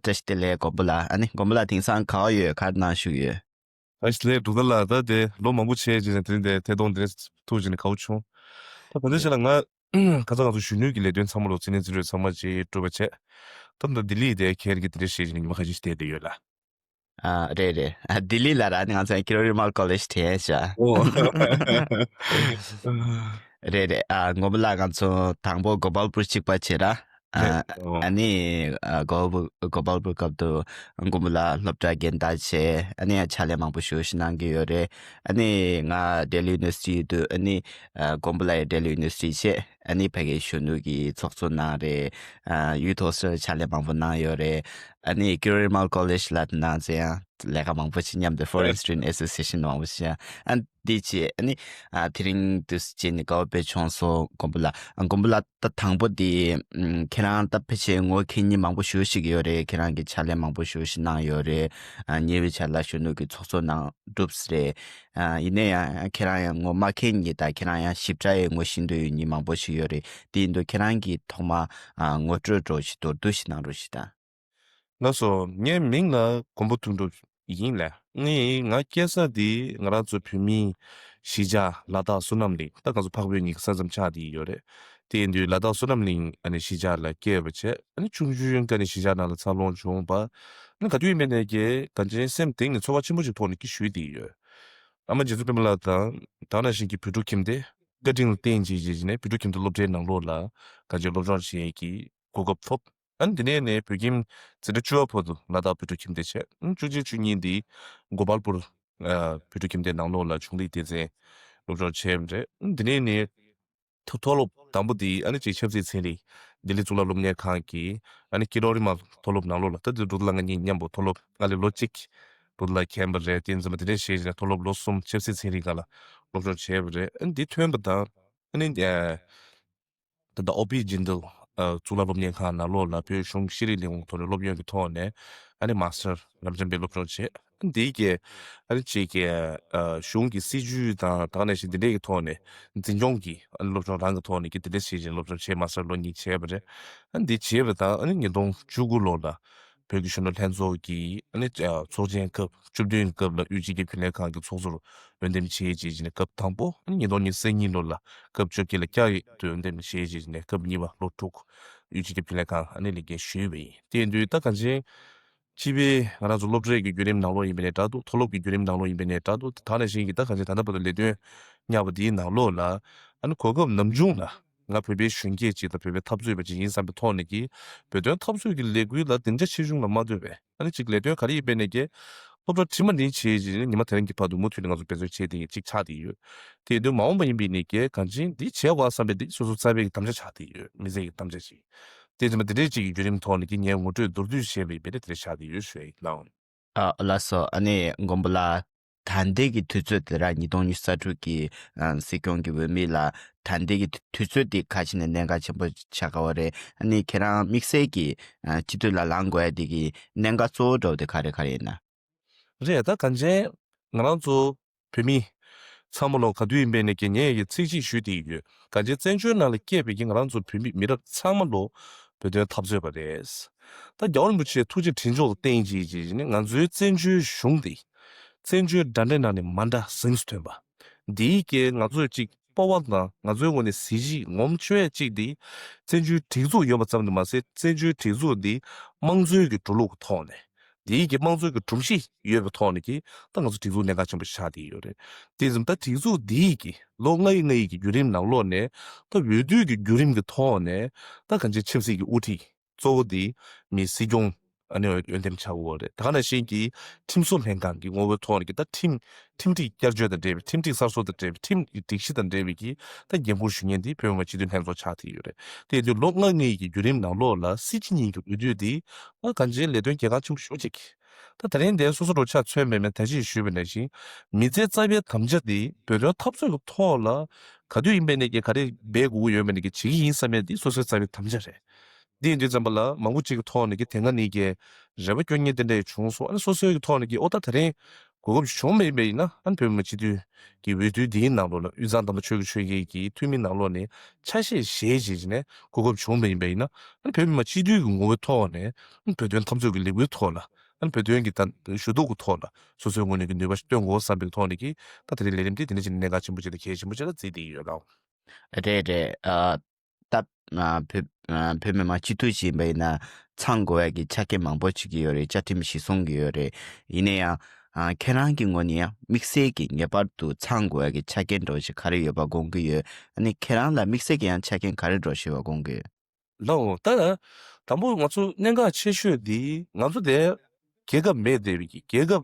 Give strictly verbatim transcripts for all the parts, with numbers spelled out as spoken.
བཀྲ་ཤིས་བདེ་ལེགས་མགོན་པོ་ལགས། ཨ་ནི་མགོན་པོ་ལགས་དེང་སང་ག་པར་ཡོད། ག་རེ་གནང་བཞུགས་ཡོད། བཀྲ་ཤིས་བདེ་ལེགས་འབྲུག་རྡོར་ལགས། ད་དེ་ལོ་མང་པོ་བྱས་རྗེས་ནས་དེ་རིང་འདིར་ཐད་གཏོང་འདིར་ཐུག་བྱས་ནས་དགའ་བོ་བྱུང་། ད་ག་འདྲ་བྱས་ལ་ང་ཁ་སང་ང་ཚོ་གཞོན་ནུའི་གི་ལས་དོན་ཚང་མ་ལོ་ཚེ་ནས་རྩིས་སྤྲོད་ཚང་མ་བྱས་གྲུབ་པ་བྱས། ད་ལྟ་ལྡི་ལི་དེ་ཁྱེད་རང་གིས་དེ་འདྲ་བྱས་རྗེས་ནས་ཉི་མ་ཁ་ཤས་ཤིག་བསྡད་བསྡད་ཡོད་ལ། ཨ་རེད་རེད། ཨ་ལྡི་ལི་ལ་ར་ནི་ང་ཚོ་ཀི་རོ་རི་མལ་ཀོ་ལེཇ་དྲན་བྱ། ཨོ། རེད་རེད། ཨ་མགོན་པོ་ལགས་ང་ཚོ་དང་པོ་གོ་པལ་པུར་གཅིག་པ་བྱས་ར། རེད། ཨ་ཨོ། ཨ་ནི་ཨ་གོ་གོ་པལ་པུར་སྐབས་དུ་མགོན་པོ་ལགས་སློབ་གྲྭ་རྒན་བདག་བྱས། ཨ་ནི་ཕྱག་ལས་མང་པོ་ཞེ་པོ་ཞིག་གནང་གི་ཡོད་རེད། ཨ་ནི་ང་ལྡི་ལི་ཡུ་ནི་ཝར་སི་ཊི་དུ། ཨ་ནི་ཨ་མགོན་པོ་ལགས་ཡང་ལྡི་ལི་ཡུ་ནི་ཝར་སི་ཊི་བྱས། ཨ་ནི་ཕ་གིའི་གཞོན་ནུ་གི་ཚོགས་གཙོ་གནང་རེད། ཨ་ཡུ་ཐོག་སར་ཕྱག་ལས་མང་པོ་གནང་ཡོད་རེད། ཨ་ནི་ཀི་རོ་རི་མལ་ཀོ་ལེཇ་ལ་ནང་ཚེ་ཡང་ལས་ཀ་མང་པོ་ཞིག་མཉམ་དུ་Foreign Student Association མང་པོ་ཞིག་ཨ་འདི་བྱས། ཨ་ནི་ཨ་དེ་རིང་དུས་སུ་བྱས་ནས་དགའ་བོ་དཔེ་བྱུང་སོང་མགོན་པོ་ལགས། ཨ་མགོན་པོ་ལགས་ད་དང་པོ་དེ་ཨམ་ཁྱེད་རང་ད་ཕལ་ཆེར་ངོ་མཁྱེན་མཁན་མང་པོ་ཞེ་པོ་ཞིག་ཡོད་རེད། ཁྱེད་རང་གིས་ཕྱག་ལས་མང་པོ་ཞེ་པོ་ཞིག་གནང་ཡོད་རེད། ཨ་ཉེ་བའི་ཆར་ལ་གཞོན་ནུ་གི་ཚོགས་གཙོ་གནང་གྲུབ་ས་རེད། ཨ་ཡིན་ན་ཡང་ཁྱེད་རང་ཡང་ངོ་མ་མཁྱེན་མཁན་དང་ཁྱེད་རང་ཡང་ཞིབ་ཕྲ་ཡི་ངོ་ཤེས་འདོད་ཡོད་མཁན་མང་པོ་ཞིག་ཡོད་རེད། དེ་ཡིན་དུས་ཁྱེད་རང་གིས་ཐོག་མ་ཨ་ངོ་སྤྲོད་འདྲ་ཞིག་མདོར་བསྡུས་ཤིག་གནང་རོགས་ཞུ་དང་། ལགས་སོ། ངའི་མིང་ལ་མགོན་པོ་དོན་གྲུབ་ཡིན་ལགས། ངས་ང་སྐྱེས་ས་དེ་ང་རང་ཚོ་བོད་མིའི་གཞིས་ཆགས་ལ་དྭགས་བསོད་ནམས་གླིང་། ད་ང་ཚོ་འཕགས་བོད་གཉིས་ཀྱི་ས་མཚམས་ཆགས་བསྡད་ཡོད་རེད། དེ་ཡིན་དུས་ལ་དྭགས་བསོད་ནམས་གླིང་ཨ་ནི་གཞིས་ཆགས་ལ་སྐྱེས་པ་བྱས། ཨ་ནི་ཆུང་ཆུང་ཡོད་སྐབས་ནས་གཞིས་ཆགས་ནང་ལ་འཚར་ལོངས་བྱུང་བ། ཨ་ནི་ག་དུས་ཡིན་པ་ནས་ཀྱི་གང་ཅིའི་སེམས་གཏིང་ནས་ཚོར་བ་ཆེན་པོ་ཞིག་ཐོག་ནས་ཀྱི་ཞུས་བསྡད་ཡོད། ཨ་མ་རྗེ་བཙུན་པད་མ་ལགས་དང་ད་ག་ནང་བཞིན་གྱི་བོད་ཕྲུག་ཁྱིམ་སྡེ་བཀའ་དྲིན་ལ་བརྟེན་བྱས་བྱས་ནས་བོད་ཕྲུག་ཁྱིམ་སྡེ་སློབ་གྲྭའི་ནང་ལོགས་ལ་གང་ཅིའི་སློབ་སྦྱོང་བྱེད་ཀྱི་གོ་སྐབས་ཐོབ། ཨ་ནི་དེ་ནས་ནས་བོད་ཁྱིམ་འཛིན་གྲྭ་བཅུ་པ་བར་དུ་ལ་དྭགས་བོད་ཕྲུག་ཁྱིམ་སྡེ་བྱས། ཨ་ནི་བཅུ་གཅིག་བཅུ་གཉིས་འདི་གོ་པལ་པུར་ཨ་བོད་ཕྲུག་ཁྱིམ་སྡེའི་ནང་ལོགས་ལ་གཞུང་ལས་སྡེ་ཚན་སློབ་སྦྱོང་བྱས་པ་རེད། ཨ་ནི་དེ་ནས་ནས་མཐོ་མཐོ་སློབ་དང་པོ་འདི་ཨ་ནི་ཅིག་ཆབ་སྲིད་ཚན་རིག་ལྡི་ལི་གཙུག་ལག་སློབ་གཉེར་ཁང་གི་ཨ་ནི་ཀི་རོ་རི་མལ་མཐོ་སློབ་ནང་ལོགས་ལ། ད་དེ་འབྲུག་རྡོར་ལགས་ང་གཉིས་མཉམ་པོ་མཐོ་སློབ་ང་ལས་ལོ་གཅིག་འབྲུག་རྡོར་ལགས་མཁྱེན་པ་རེད། དེ་ཙམ་པ་དེ་འདྲས་བྱས་བྱས་ནས་མཐོ་སློབ་ལོ་གསུམ་ཆབ་སྲིད་ཚན་རིག་སྒང་ལ་སློབ་སྦྱོང་བྱས་པ་རེད། ཨ་ནི་འདི་ཐོན་པ་དང་ཨ་ནི་ཨ། ད་ལྟ་ཨོ་པི་ཇིན་དལ་ཨ་གཙུག་ལག་སློབ་གཉེར་ཁང་ནང་ལོགས་ལ་བོད་གཞུང་ཤེས་རིག་ལས་ཁུངས་ཐོག་ནས་སློབ་ཡོན་གྱི་ཐོག་ནས་ཨ་ནི་མཱ་སི་ཊར་ལམ་སང་པའི་སློབ་སྦྱོང་བྱས། ཨ་ནི་འདི་གའི་ཨ་ནི་ཅིག་གི་ཨ་གཞུང་གི་སྲིད་ཇུས་དང་ད་ག་ནང་བཞིན་འདི་འདྲའི་གི་ཐོག་ནས་འཛིན་སྐྱོང་གི་ཨ་ནི་སློབ་སྦྱོང་རང་གི་ཐོག་ནས་ཀྱི་འདི་འདྲ་བྱས་བྱས་སློབ་སྦྱོང་བྱས། མཱ་སི་ཊར་ལོ་གཉིས་བྱས་པ་རེད། ཨ་ནི་འདི་བྱས་པ་དང་ཨ་ནི་ཉིས་སྟོང་བཅུ་དགུ་ལོ་ལ་བོད་ཀྱི་གཞོན་ནུ་ལྷན་ཚོགས་ཀྱི་ཨ་ནི་ཨ་ཚོགས་ཆེན་སྐབས་བཅུ་བདུན་སྐབས་ལ་དབུས་སྤྱི་ཁྱབ་རྒྱུན་ལས་ཁང་གི་ཚོགས་གཙོར་འོས་འདེམས་བྱས་རྗེས་ནས་སྐབས་དང་པོ། ཨ་ནི་ཉིས་སྟོང་ཉི་ཤུ་རྩ་གཉིས་ལོ་ལ་སྐབས་བཅོ་བརྒྱད་ལ་བསྐྱར་དུ་འོས་འདེམས་བྱས་རྗེས་ནས་སྐབས་གཉིས་པ་ལོ་དྲུག་དབུས་སྤྱི་ཁྱབ་རྒྱུན་ལས་ཁང་ཨ་ནི་ལས་འགན་ཞུས་པ་ཡིན། དེ་ཡིན་དུས་ད་གང་ཅི་སྤྱི་པའི་ང་རང་ཚོ་སློབ་གྲྭའི་གི་བརྒྱུད་རིམ་ནང་ལོགས་ཡིན་པ་ནས་འདྲ་འདུག་མཐོ་སློབ་ཀྱི་བརྒྱུད་རིམ་ནང་ལོགས་ཡིན་པ་ནས་འདྲ་འདུག་ད་ནང་བཞིན་གྱི་ད་གང་ཅི་ད་ལྟ་བར་དུ་ལས་དོན་གཉེར་བ་འདིའི་ནང་ལོགས་ལ་ཨ་ནི་གོ་སྐབས་ནམ་བྱུང་ལ་ང་བོད་པའི་གཞོན་སྐྱེས་ཅིག་དང་བོད་པའི་འཐབ་རྩོད་པ་ཅིག་ཡིན་བསམ་པའི་ཐོག་ནས་ཀྱི་བོད་དོན་འཐབ་རྩོད་ཀྱི་ལས་འགུལ་ལ་སྡིངས་ཆ་ཆེ་ཆུང་ལ་མ་ལྟོས་པའི་ཨ་ནི་ཅིག་ལས་དོན་ག་རེ་ཡིན་པའི་ནས་ཀྱི་སློབ་གྲྭ་ཁྲིད་མ་འདི་བྱས་རྗེས་ཉི་མ་དེ་རིང་གི་བར་དུ་མུ་མཐུད་ནས་ང་ཚོ་འབད་རྩོལ་བྱས་ཏེ་ཅིག་ཆགས་ཏེ་ཡོད། དེ་ཡིན་དུས་མ་འོངས་པ་ཡིན་པའི་ནས་ཀྱི་གང་ཅི་འདི་བྱས་དགོས་བསམ་པའི་འདི་སོ་སོ་རྩ་བའི་གི་དམ་བཅའ་ཆགས་ཏེ་ཡོད། མི་ཚེ་གི་དམ་བཅའ་ཅིག་དེ་ཙམ་པ་འདི་འདྲའི་ཅིག་གི་བརྒྱུད་རིམ་ཐོག་ནས་ཀྱི་ངས་ངོ་སྤྲོད་མདོར་བསྡུས་བྱས་པའི་བེད་དེ་དེ་ཆགས་ཏེ་ཡོད་ཞུ་ཡ་ཡིན་ལགས། ཨ་ལགས་སོ། ཨ་ནི་མགོན་པོ་ལགས། ད་ལྟའི་གི་དུས་ཚོད་དེ་ར་ཉིས་སྟོང་ཉི་ཤུ་རྩ་དྲུག་གི་ཨ་སྲིད་སྐྱོང་གི་འོས་མི་ལ་ད་ལྟའི་གི་དུས་ཚོད་དེ་ཁ་ཕྱེ་ནས་གནད་འགག་ཆེན་པོ་ཆགས་ཀ་བ་རེད། ཨ་ནི་ཁྱེད་རང་དམིགས་བསལ་གྱི་ཨ་སྤྱི་འཐུས་ལ་ལངས་དགོས་ཡ་དེ་གི་གནད་འགག་གཙོ་བོ་འདྲ་བོ་དེ་ག་རེ་ག་རེ་ཡིན་ན། རེད། ད་གང་ཅན་ང་རང་ཚོ་བོད་མི་ཚང་མ་ལོ་ག་དུས་ཡིན་པའི་ནས་ཀྱི་ངས་ཀྱི་ཚིག་གཅིག་ཞུས་ཏེ་ཡོད། གང་ཅན་བཙན་བྱོལ་ནང་ལ་སྐྱེས་པའི་གི་ང་རང་ཚོ་བོད་མི་མི་རབས་ཚང་མ་ལོ་བོད་དོན་འཐབ་རྩོད་པ་རེད། ད་རྒྱལ་བ་རིན་པོ་ཆེ་ཐུགས་རྗེ་དྲིན་མཆོག་ལ་བརྟེན་བྱས་བྱས་ནས་ང་ཚོའི་བཙན་བྱོལ་གཞུང་འདི་བཙན་བྱོལ་འདྲ་འདྲའི་ནང་ནས་མ་འདྲ་གཟེངས་སུ་ཐོན་པ། འདིའི་གི་ང་ཚོས་ཅིག་སྤོབས་པ་དང་ང་ཚོའི་ངོས་ནས་གཟི་བརྗིད་ངོམ་ཆོག་ཡ་གཅིག་འདི་བཙན་བྱོལ་སྒྲིག་འཛུགས་ཡོད་པ་ཙམ་དུ་མ་ཟད་བཙན་བྱོལ་སྒྲིག་འཛུགས་འདི་དམངས་གཙོའི་གི་འགྲོ་ལུགས་ཀྱི་ཐོག་ནས་འདིའི་གི་དམངས་གཙོའི་གི་སྒྲོམ་གཞི་ཡོད་པའི་ཐོག་ནས་ཀྱི་ད་ང་ཚོ་སྒྲིག་འཛུགས་གནད་འགག་ཆེན་པོ་ཆགས་བསྡད་ཡོད་རེད། དེ་ཙམ་ད་སྒྲིག་འཛུགས་འདིའི་གི་ལོ་ལྔ་ཡི་ལྔ་ཡི་གི་བརྒྱུད་རིམ་ནང་ལོགས་ནས་ད་འོས་བསྡུའི་གི་བརྒྱུད་རིམ་གི་ཐོག་ནས་ད་གང་ཅི་ཆབ་སྲིད་ཀྱི་དབུ་ཁྲིད་གཙོ་བོ་དེ་མི་སྲིད་སྐྱོང་ཨ་ནི་འོས་འདེམས་བྱ་དགོས་རེད། ད་ག་ནང་བཞིན་གྱི་ཁྲིམས་བཟོ་ལྷན་ཁང་གི་ངོ་བོའི་ཐོག་ནས་ཀྱི་ད་ཁྲིམས་ཁྲིམས་སྒྲིག་བསྐྱར་བཅོས་དང་འབྲེལ་བའི་ཁྲིམས་སྒྲིག་གསར་བཟོ་དང་འབྲེལ་བའི་ཁྲིམས་ཀྱི་སྒྲིག་གཞི་དང་འབྲེལ་བའི་གི་ད་འགན་འཁུར་ཞུ་མཁན་དེ་བོད་མི་མང་སྤྱི་འཐུས་ལྷན་ཚོགས་ཆགས་བསྡད་ཡོད་རེད། དེ་ཡིན་དུས་ལོ་ལྔ་ལྔའི་གི་བརྒྱུད་རིམ་ནང་ལོགས་ལ་སྲིད་སྤྱི་གཉིས་ཀྱི་འོས་བསྡུ་དེ་ཨ་གང་ཅི་ལས་དོན་གལ་འགངས་ཆེན་པོ་ཞེ་པོ་ཅིག་ད་དེ་རིང་འདིར་སོ་སོ་རོགས་ཆགས་མཚོན་པའི་མེད་ད་ཅི་ཞུས་པ་ནང་བཞིན་མི་ཚེ་རྩ་བའི་དམ་བཅའ་དེ་བོད་དོན་འཐབ་རྩོད་ཀྱི་ཐོག་ལ་ག་དུས་ཡིན་པའི་ནས་ཀྱི་ག་རེ་འབད་དགོས་ཀྱི་ཡོད་མེད་ནས་ཀྱི་བྱེད་ཀྱི་ཡིན་བསམ་ཡས་འདི་སོ་སོའི་རྩ་བའི་དམ་བཅའ་རེད། འདི་ཡིན་དུས་ཙམ་པ་ལ་མང་པོ་ཅིག་གི་ཐོག་ནས་ཀྱི་དེ་སྔ་ནས་ཀྱི་རེ་བ་སྐྱོན་ངན་དེ་འདྲ་ཡང་བྱུང་སོང་། ཨ་ནི་སོ་སོའི་གི་ཐོག་ནས་ཀྱི་ཨོ་ད་དེ་རིང་ གོ་སྐབས་བྱུང་མེད་པ་ཡིན་ན། ཨ་ནི་བོད་མི་མང་སྤྱི་འཐུས་ཀྱི་འོས་བསྡུ་འདིའི་ནང་ལོགས་ལ་དབུས་གཙང་དམ་པ་ཆོས་ཀྱི་ཆོལ་ཁའི་གི་འཐུས་མི་ནང་ལོགས་ནས་ཆ་ཤས་བཞེས་བྱས་ནས་གོ་སྐབས་བྱུང་མེད་པ་ཡིན་ན། ཨ་ནི་བོད་མི་མང་སྤྱི་འཐུས་ཀྱི་ངོ་བོའི་ཐོག་ནས་ཨ་ནི་བོད་དོན་འཐབ་རྩོད་ཀྱི་ལས་འགུལ་ཐོག་ལ། ཨ་ནི་བོད་དོན་གྱི་ད་ཞུ་གཏུག་གི་ཐོག་ལ་སོ་སོའི་ངོས་ནས་ཀྱི་ནུས་པ་ཞིག་བཏོན་དགོས་བསམ་པའི་ཐོག་ནས་ཀྱི་ད་དེ་རིང་ལས་རིམ་འདི་དེ་འདྲ་བྱས་ནས་གནད་འགག་ཆེན་པོ་ཅིག་དང་གལ་ཆེན་པོ་ཅིག་ལ་བརྩིས་ཏེ་ཡོད་ལགས། རེད་རེད། ཨ། ད་ཨ་བོད་ཨ་བོད་མི་མང་སྤྱི་འཐུས་ཤིག་ཡིན་པ་ཡིན་ན་ཚང་དགོས་ཡ་གི་ཆ་རྐྱེན་མང་པོ་ཞིག་ཡོད་རེད། བཅའ་ཁྲིམས་གཞི་བཟུང་གི་ཡོད་རེད། ཡིན་ན་ཡང་ཨ་ཁྱེད་རང་གི་ངོས་ནས་ཡང་དམིགས་བསལ་གྱི་ངེས་པར་དུ་ཚང་དགོས་ཡ་གི་ཆ་རྐྱེན་འདྲ་བོ་ཞིག་ག་རེ་ཡོད་པ་དགོངས་ཀྱི་ཡོད། ཨ་ནི་ཁྱེད་རང་ལ་དམིགས་བསལ་གྱི་ཡང་ཆ་རྐྱེན་ག་རེ་འདྲ་བོ་ཞིག་ཡོད་པ་དགོངས་ཀྱི་ཡོད། ལགས་འོང་། ད་དང་པོ་ང་ཚོ་གནད་འགག་ཆེ་ཤོས་འདི་ང་ཚོ་དེ་རྒྱལ་ཁབ་མེད་བསྡད་པའི་གི་རྒྱལ་ཁབ་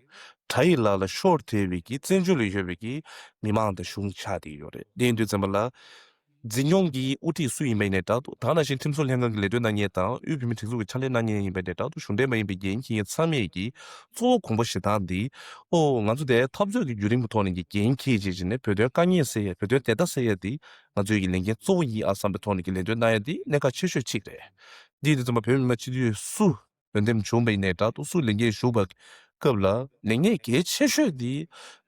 དགྲ་ཡི་ལག་ལ་ཤོར་བསྡད་པའི་གི་བཙན་བྱོལ་ལ་ཡོད་པའི་གི་མི་མང་དང་གཞུང་ཆགས་བསྡད་ཡོད་རེད། དེ་ཡིན་དུས་ཙམ་པ་ལ་འཛིན་སྐྱོང་གི་དབུ་ཁྲིད་སུ་ཡིན་པ་ཡིན་ནའི་འདྲ་འདུག། ད་ནང་བཞིན་ཁྲིམས་བཟོ་ལྷན་ཁང་གི་ལས་དོན་གནང་མཁན་དང་དབུས་བོད་མིའི་སྒྲིག་འཛུགས་ཀྱི་ཕྱག་ལས་གནང་མཁན་ཡིན་པ་ཡིན་ནའི་འདྲ་འདུག། གཞུང་འབྲེལ་མ་ཡིན་པའི་འགན་འཁྱེར་མཁན་ཚང་མས་ཀྱི་གཙོ་བོ་དགོངས་པ་བཞེས་སྟངས་འདི། ཨོ་ང་ཚོ་དེ་འཐབ་རྩོད་ཀྱི་བརྒྱུད་རིམ་གྱི་ཐོག་ནས་ཀྱི་འགན་འཁྱེར་བྱས་བྱས་ནས་བོད་དོན་དཀའ་ངལ་སེལ་ཡ། བོད་དོན་བདེན་མཐའ་གསལ་ཡ་འདི་ང་ཚོའི་གི་ལས་འགན་གཙོ་བོ་ཡིན་ཨ་བསམ་པའི་ཐོག་ནས་ཀྱི་ལས་དོན་གནང་ཡ་འདི་གནད་འགག་ཆེ་ཤོས་གཅིག་རེད། འདི་ཡིན་དུས་ཙམ་པ་བོད་མི་མང་སྤྱི་འཐུས་སུ་འོས་འདེམས་བྱུང་བ་ཡིན་ནའི་འདྲ་འདུག། སུ་ལས་འགན་ཞུགས་པ་སྐབས་ལ་ལས་འགན་གལ་ཆེ་ཤོས་འདི་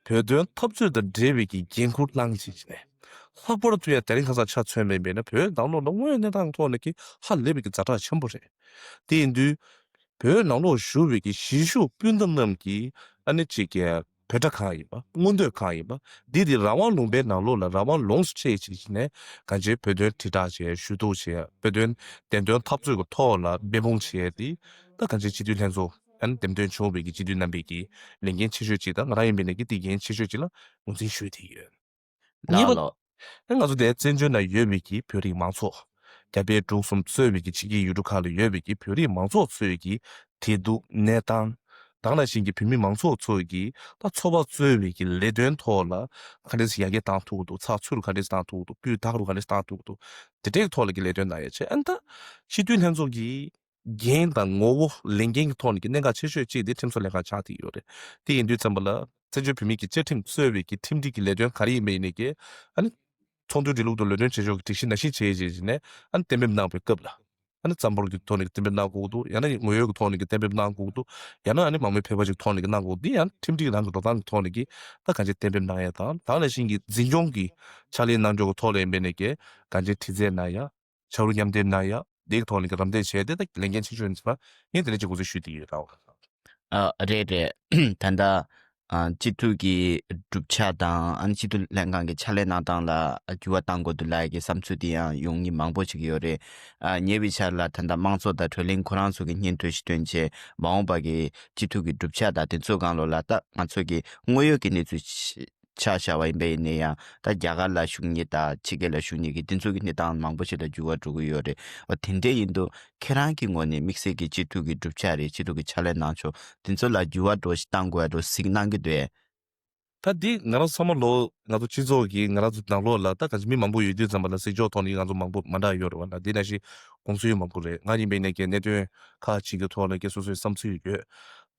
བོད་དོན་འཐབ་རྩོད་དང་འབྲེལ་བའི་གི་འགན་འཁུར་བླངས་བྱས་བྱས་ནས་ལྷག་པར་དུ་ཡང་དེ་རིང་ཁ་སང་ཆ་མཚོན་པ་ཡིན་པ་ཡིན་ན་བོད་ནང་ལོགས་ལ་དངོས་ཡོད་གནས་སྟངས་ཐོག་ནས་ཀྱི་ཧ་ལས་པའི་གི་ཛ་དྲག་ཆེན་པོ་རེད། དེ་ཡིན་དུས། བོད་ནང་ལོགས་བཞུགས་པའི་གི་གཞིས་བཞུགས་སྤུན་ཟླ་རྣམས་ཀྱིས་ཨ་ནི་གཅིག་གི་བོད་སྒྲ་གང་ཡིན་པ། མངོན་འདོད་གང་ཡིན་པ། འདི་དེ་རང་དབང་ལུང་པའི་ནང་ལོགས་ལ་རང་དབང་ལོངས་སུ་སྤྱད་བྱས་ནས་གང་ཅིའི་བོད་དོན་དྲིལ་བསྒྲགས་བྱས། ཞུ་གཏུག་བྱས། བོད་དོན་བདེན་དོན་འཐབ་རྩོད་ཀྱི་ཐོག་ལ་འབད་འབུངས་བྱས་ཏེ། ད་གང་ཅིའི་སྤྱི་འཐུས་ལྷན་ཚོགས་ཨ་ནི་འདེམས་ཐོན་བྱུང་བའི་གི་སྤྱི་འཐུས་རྣམ་པའི་གི་ལས་འགན་ཆེ་ཤོས་གཅིག་དང་། ང་རང་ཡིན་པའི་ནས་ཀྱི་དེ་འགན་ཆེ་ཤོས་གཅིག་ལ་ངོས་འཛིན་ཞུས་ཏེ་ཡོད། གཉིས་པ། ལགས་ལགས། ཨ་ང་ཚོ་དེ་བཙན་བྱོལ་ནང་ཡོད་པའི་གི་བོད་རིགས་མང་ཚོགས། རྒྱ་བལ་འབྲུག་གསུམ་གཙོས་པའི་གི་ཕྱི་རྒྱལ་ཡུལ་གྲུ་ཁག་ལ་ཡོད་པའི་གི་བོད་རིགས་མང་ཚོགས་ཚོའི་གི་བདེ་སྡུག་གནས་སྟངས། ད་ག་ནང་བཞིན་གྱི་བོད་མི་མང་ཚོགས་ཚོའི་གི་ད་འཚོ་བ་གཙོས་པའི་གི་ལས་དོན་ཐོག་ལ་ག་འདྲས་ཡར་རྒྱས་བཏང་ཐུབ་ཀྱི་འདུག། ཚགས་ཚུད་རུ་ག་འདྲས་བཏང་ཐུབ་ཀྱི་འདུག། སྤུས་དག་རུ་ག་འདྲས་བཏང་ཐུབ་ཀྱི་འདུག། དེ་འདྲའི་ཐོག་ལ་གི་ལས་དོན་གནང་ཡ་བྱས། ཨ་ནི་ད་སྤྱི་འཐུས་ལྷན་ཚོགས་ཀྱི་འགན་དང་ངོ་བོ་ལས་འགན་གྱི་ཐོག་ནས་ཀྱི་གནད་འགག་ཆེ་ཤོས་གཅིག་དེ་ཁྲིམས་བཟོ་ལྷན་ཁང་ཆགས་བསྡད་ཡོད་རེད། དེ་ཡིན་དུས་ཙམ་པ་ལ་བཙན་བྱོལ་བོད་མིའི་གི་བཅའ་ཁྲིམས་གཙོས་པའི་གི་ཁྲིམས་སྒྲིག་གི་ལས་དོན་ག་རེ་ཡིན་པ་ཡིན་ནའི་གི་ཨ་ནི་ཚོགས་འདུའི་འགྲོ་ལུགས་དང་ལས་དོན་བྱེད་ཕྱོགས་ཀྱི་སྒྲིག་གཞི་ནང་བཞིན་བྱས་བྱས་བྱས་ནས་ཨ་ནི་གཏན་འབེབས་གནང་བའི་སྐབས་ལ། ཨ་ནི་རྩ་འབོར་གྱི་ཐོག་ནས་ཀྱི་གཏན་འབེབས་གནང་དགོས་ཀྱི་འདུག། ཡང་ན་ངོ་ཡོད་ཀྱི་ཐོག་ནས་ཀྱི་གཏན་འབེབས་གནང་དགོས་ཀྱི་འདུག། ཡང་ན་ཨ་ནི་མང་མོས་ཕལ་པ་ཅིག་ཐོག་ནས་ཀྱི་གནང་དགོས་ཀྱི་འདུག། འདི་ཡང་ཁྲིམས་སྒྲིག་རང་གི་འགྲོ་སྟངས་ཀྱི་ཐོག་ནས་ཀྱི་ད་གང་ཅི་གཏན་འབེབས་གནང་ཡ་དང་། ད་ག་ནང་བཞིན་གྱི་འཛིན་སྐྱོང་གི་ཕྱག་ལས་གནང་ཕྱོགས་ཀྱི་ཐོག་ལ་ཡིན་པ་ཡིན་ནའི་གི་གང་ཅི་དྲི་རྩད་གནང་ཡ། ཕྱག་རོགས་མཉམ་འདེགས་གནང་ཡ། འདིའི་ཐོག་ནས་ཀྱི་རམ་འདེགས་བྱས་ཏེ་ད་ལས་འགན་ཆེ་ཤོས་ཡིན་ཙང་ངས་དེ་འདྲ་ཅིག་འགོ་འཛུགས་ཞུས་ཏེ་ཡོད་ལགས། ཨ་རེད་རེད། ད་ལྟ་ཨ་སྤྱི་འཐུས་ཀྱི་གྲུབ་ཆ་དང་ཨ་ནི་སྤྱི་འཐུས་ལྷན་ཁང་གི་ཕྱག་ལས་གནང་སྟངས་ལ་འགྱུར་བ་གཏང་དགོས་འདུག་ལབ་ཡ་གི་བསམ་ཚུལ་དེ་ཡང་ཡོང་མཁན་མང་པོ་ཞིག་ཡོད་རེད། ཨ་ཉེ་བའི་ཆར་ལ་ད་ལྟ་དམངས་གཙོ་དང་བགྲོ་གླེང་ཁོ་རང་ཚོ་གི་སྙན་ཐོ་ཞིག་བཏོན་བྱས་མ་འོངས་པ་གི་སྤྱི་འཐུས་ཀྱི་གྲུབ་ཆ་དང་དེ་ཚོའི་སྒང་ལོགས་ལ་ད་ང་ཚོ་གི་དངོས་ཡོད་ཀྱི་གནས་ཚུལ་ཆ་བཞག་པ་ཡིན་པ་ཡིན་ན་ཡང་ད་རྒྱ་གར་ལ་བཞུགས་མཁན་དང་ཕྱི་རྒྱལ་ལ་བཞུགས་མཁན་གྱི་དེ་ཚོ་གི་གནས་སྟངས་མང་པོ་ཞིག་ལ་འགྱུར་བ་འགྲོ་གི་ཡོད་རེད། འོ་དེ་འདྲ་ཡིན་དུས་ཁྱེད་རང་གི་ངོས་ནས་དམིགས་བསལ་གྱི་སྤྱི་འཐུས་ཀྱི་གྲུབ་ཆ་རེད། སྤྱི་འཐུས་ཀྱི་ཕྱག་ལས་གནང་ཕྱོགས་དེ་ཚོ་ལ་འགྱུར་བ་འགྲོ་ཞིག་གཏང་དགོས་ཡ་འགྲོ་གཟིགས་གནང་གི་འདུག་ཨེ། ད་འདི་ང་རང་ཚང་མ་ལོ་ང་ཚོ་སྤྱི་ཚོགས་ཀྱི་ང་རང་ཚོ་ནང་ལོགས་ལ་ད་ག་ཚོད་མི་མང་པོ་ཡོད་དུས་ཙམ་པ་ལ་གཟིགས་ཕྱོགས་ཐོག་ནས་ང་ཚོ་མང་པོ་མ་འདྲ་ཡོད་རེད་བ། ད་འདི་ནང་བཞིན་དགོངས་ཚུལ་མང་པོ་རེད། ང་ཡིན་པའི་ནས་ཀྱི་གནད་དོན་ཁག་ཅིག་གི་ཐོག་ལ་ཀྱི་སོ་སོའི་བསམ་ཚུལ་ཡོད།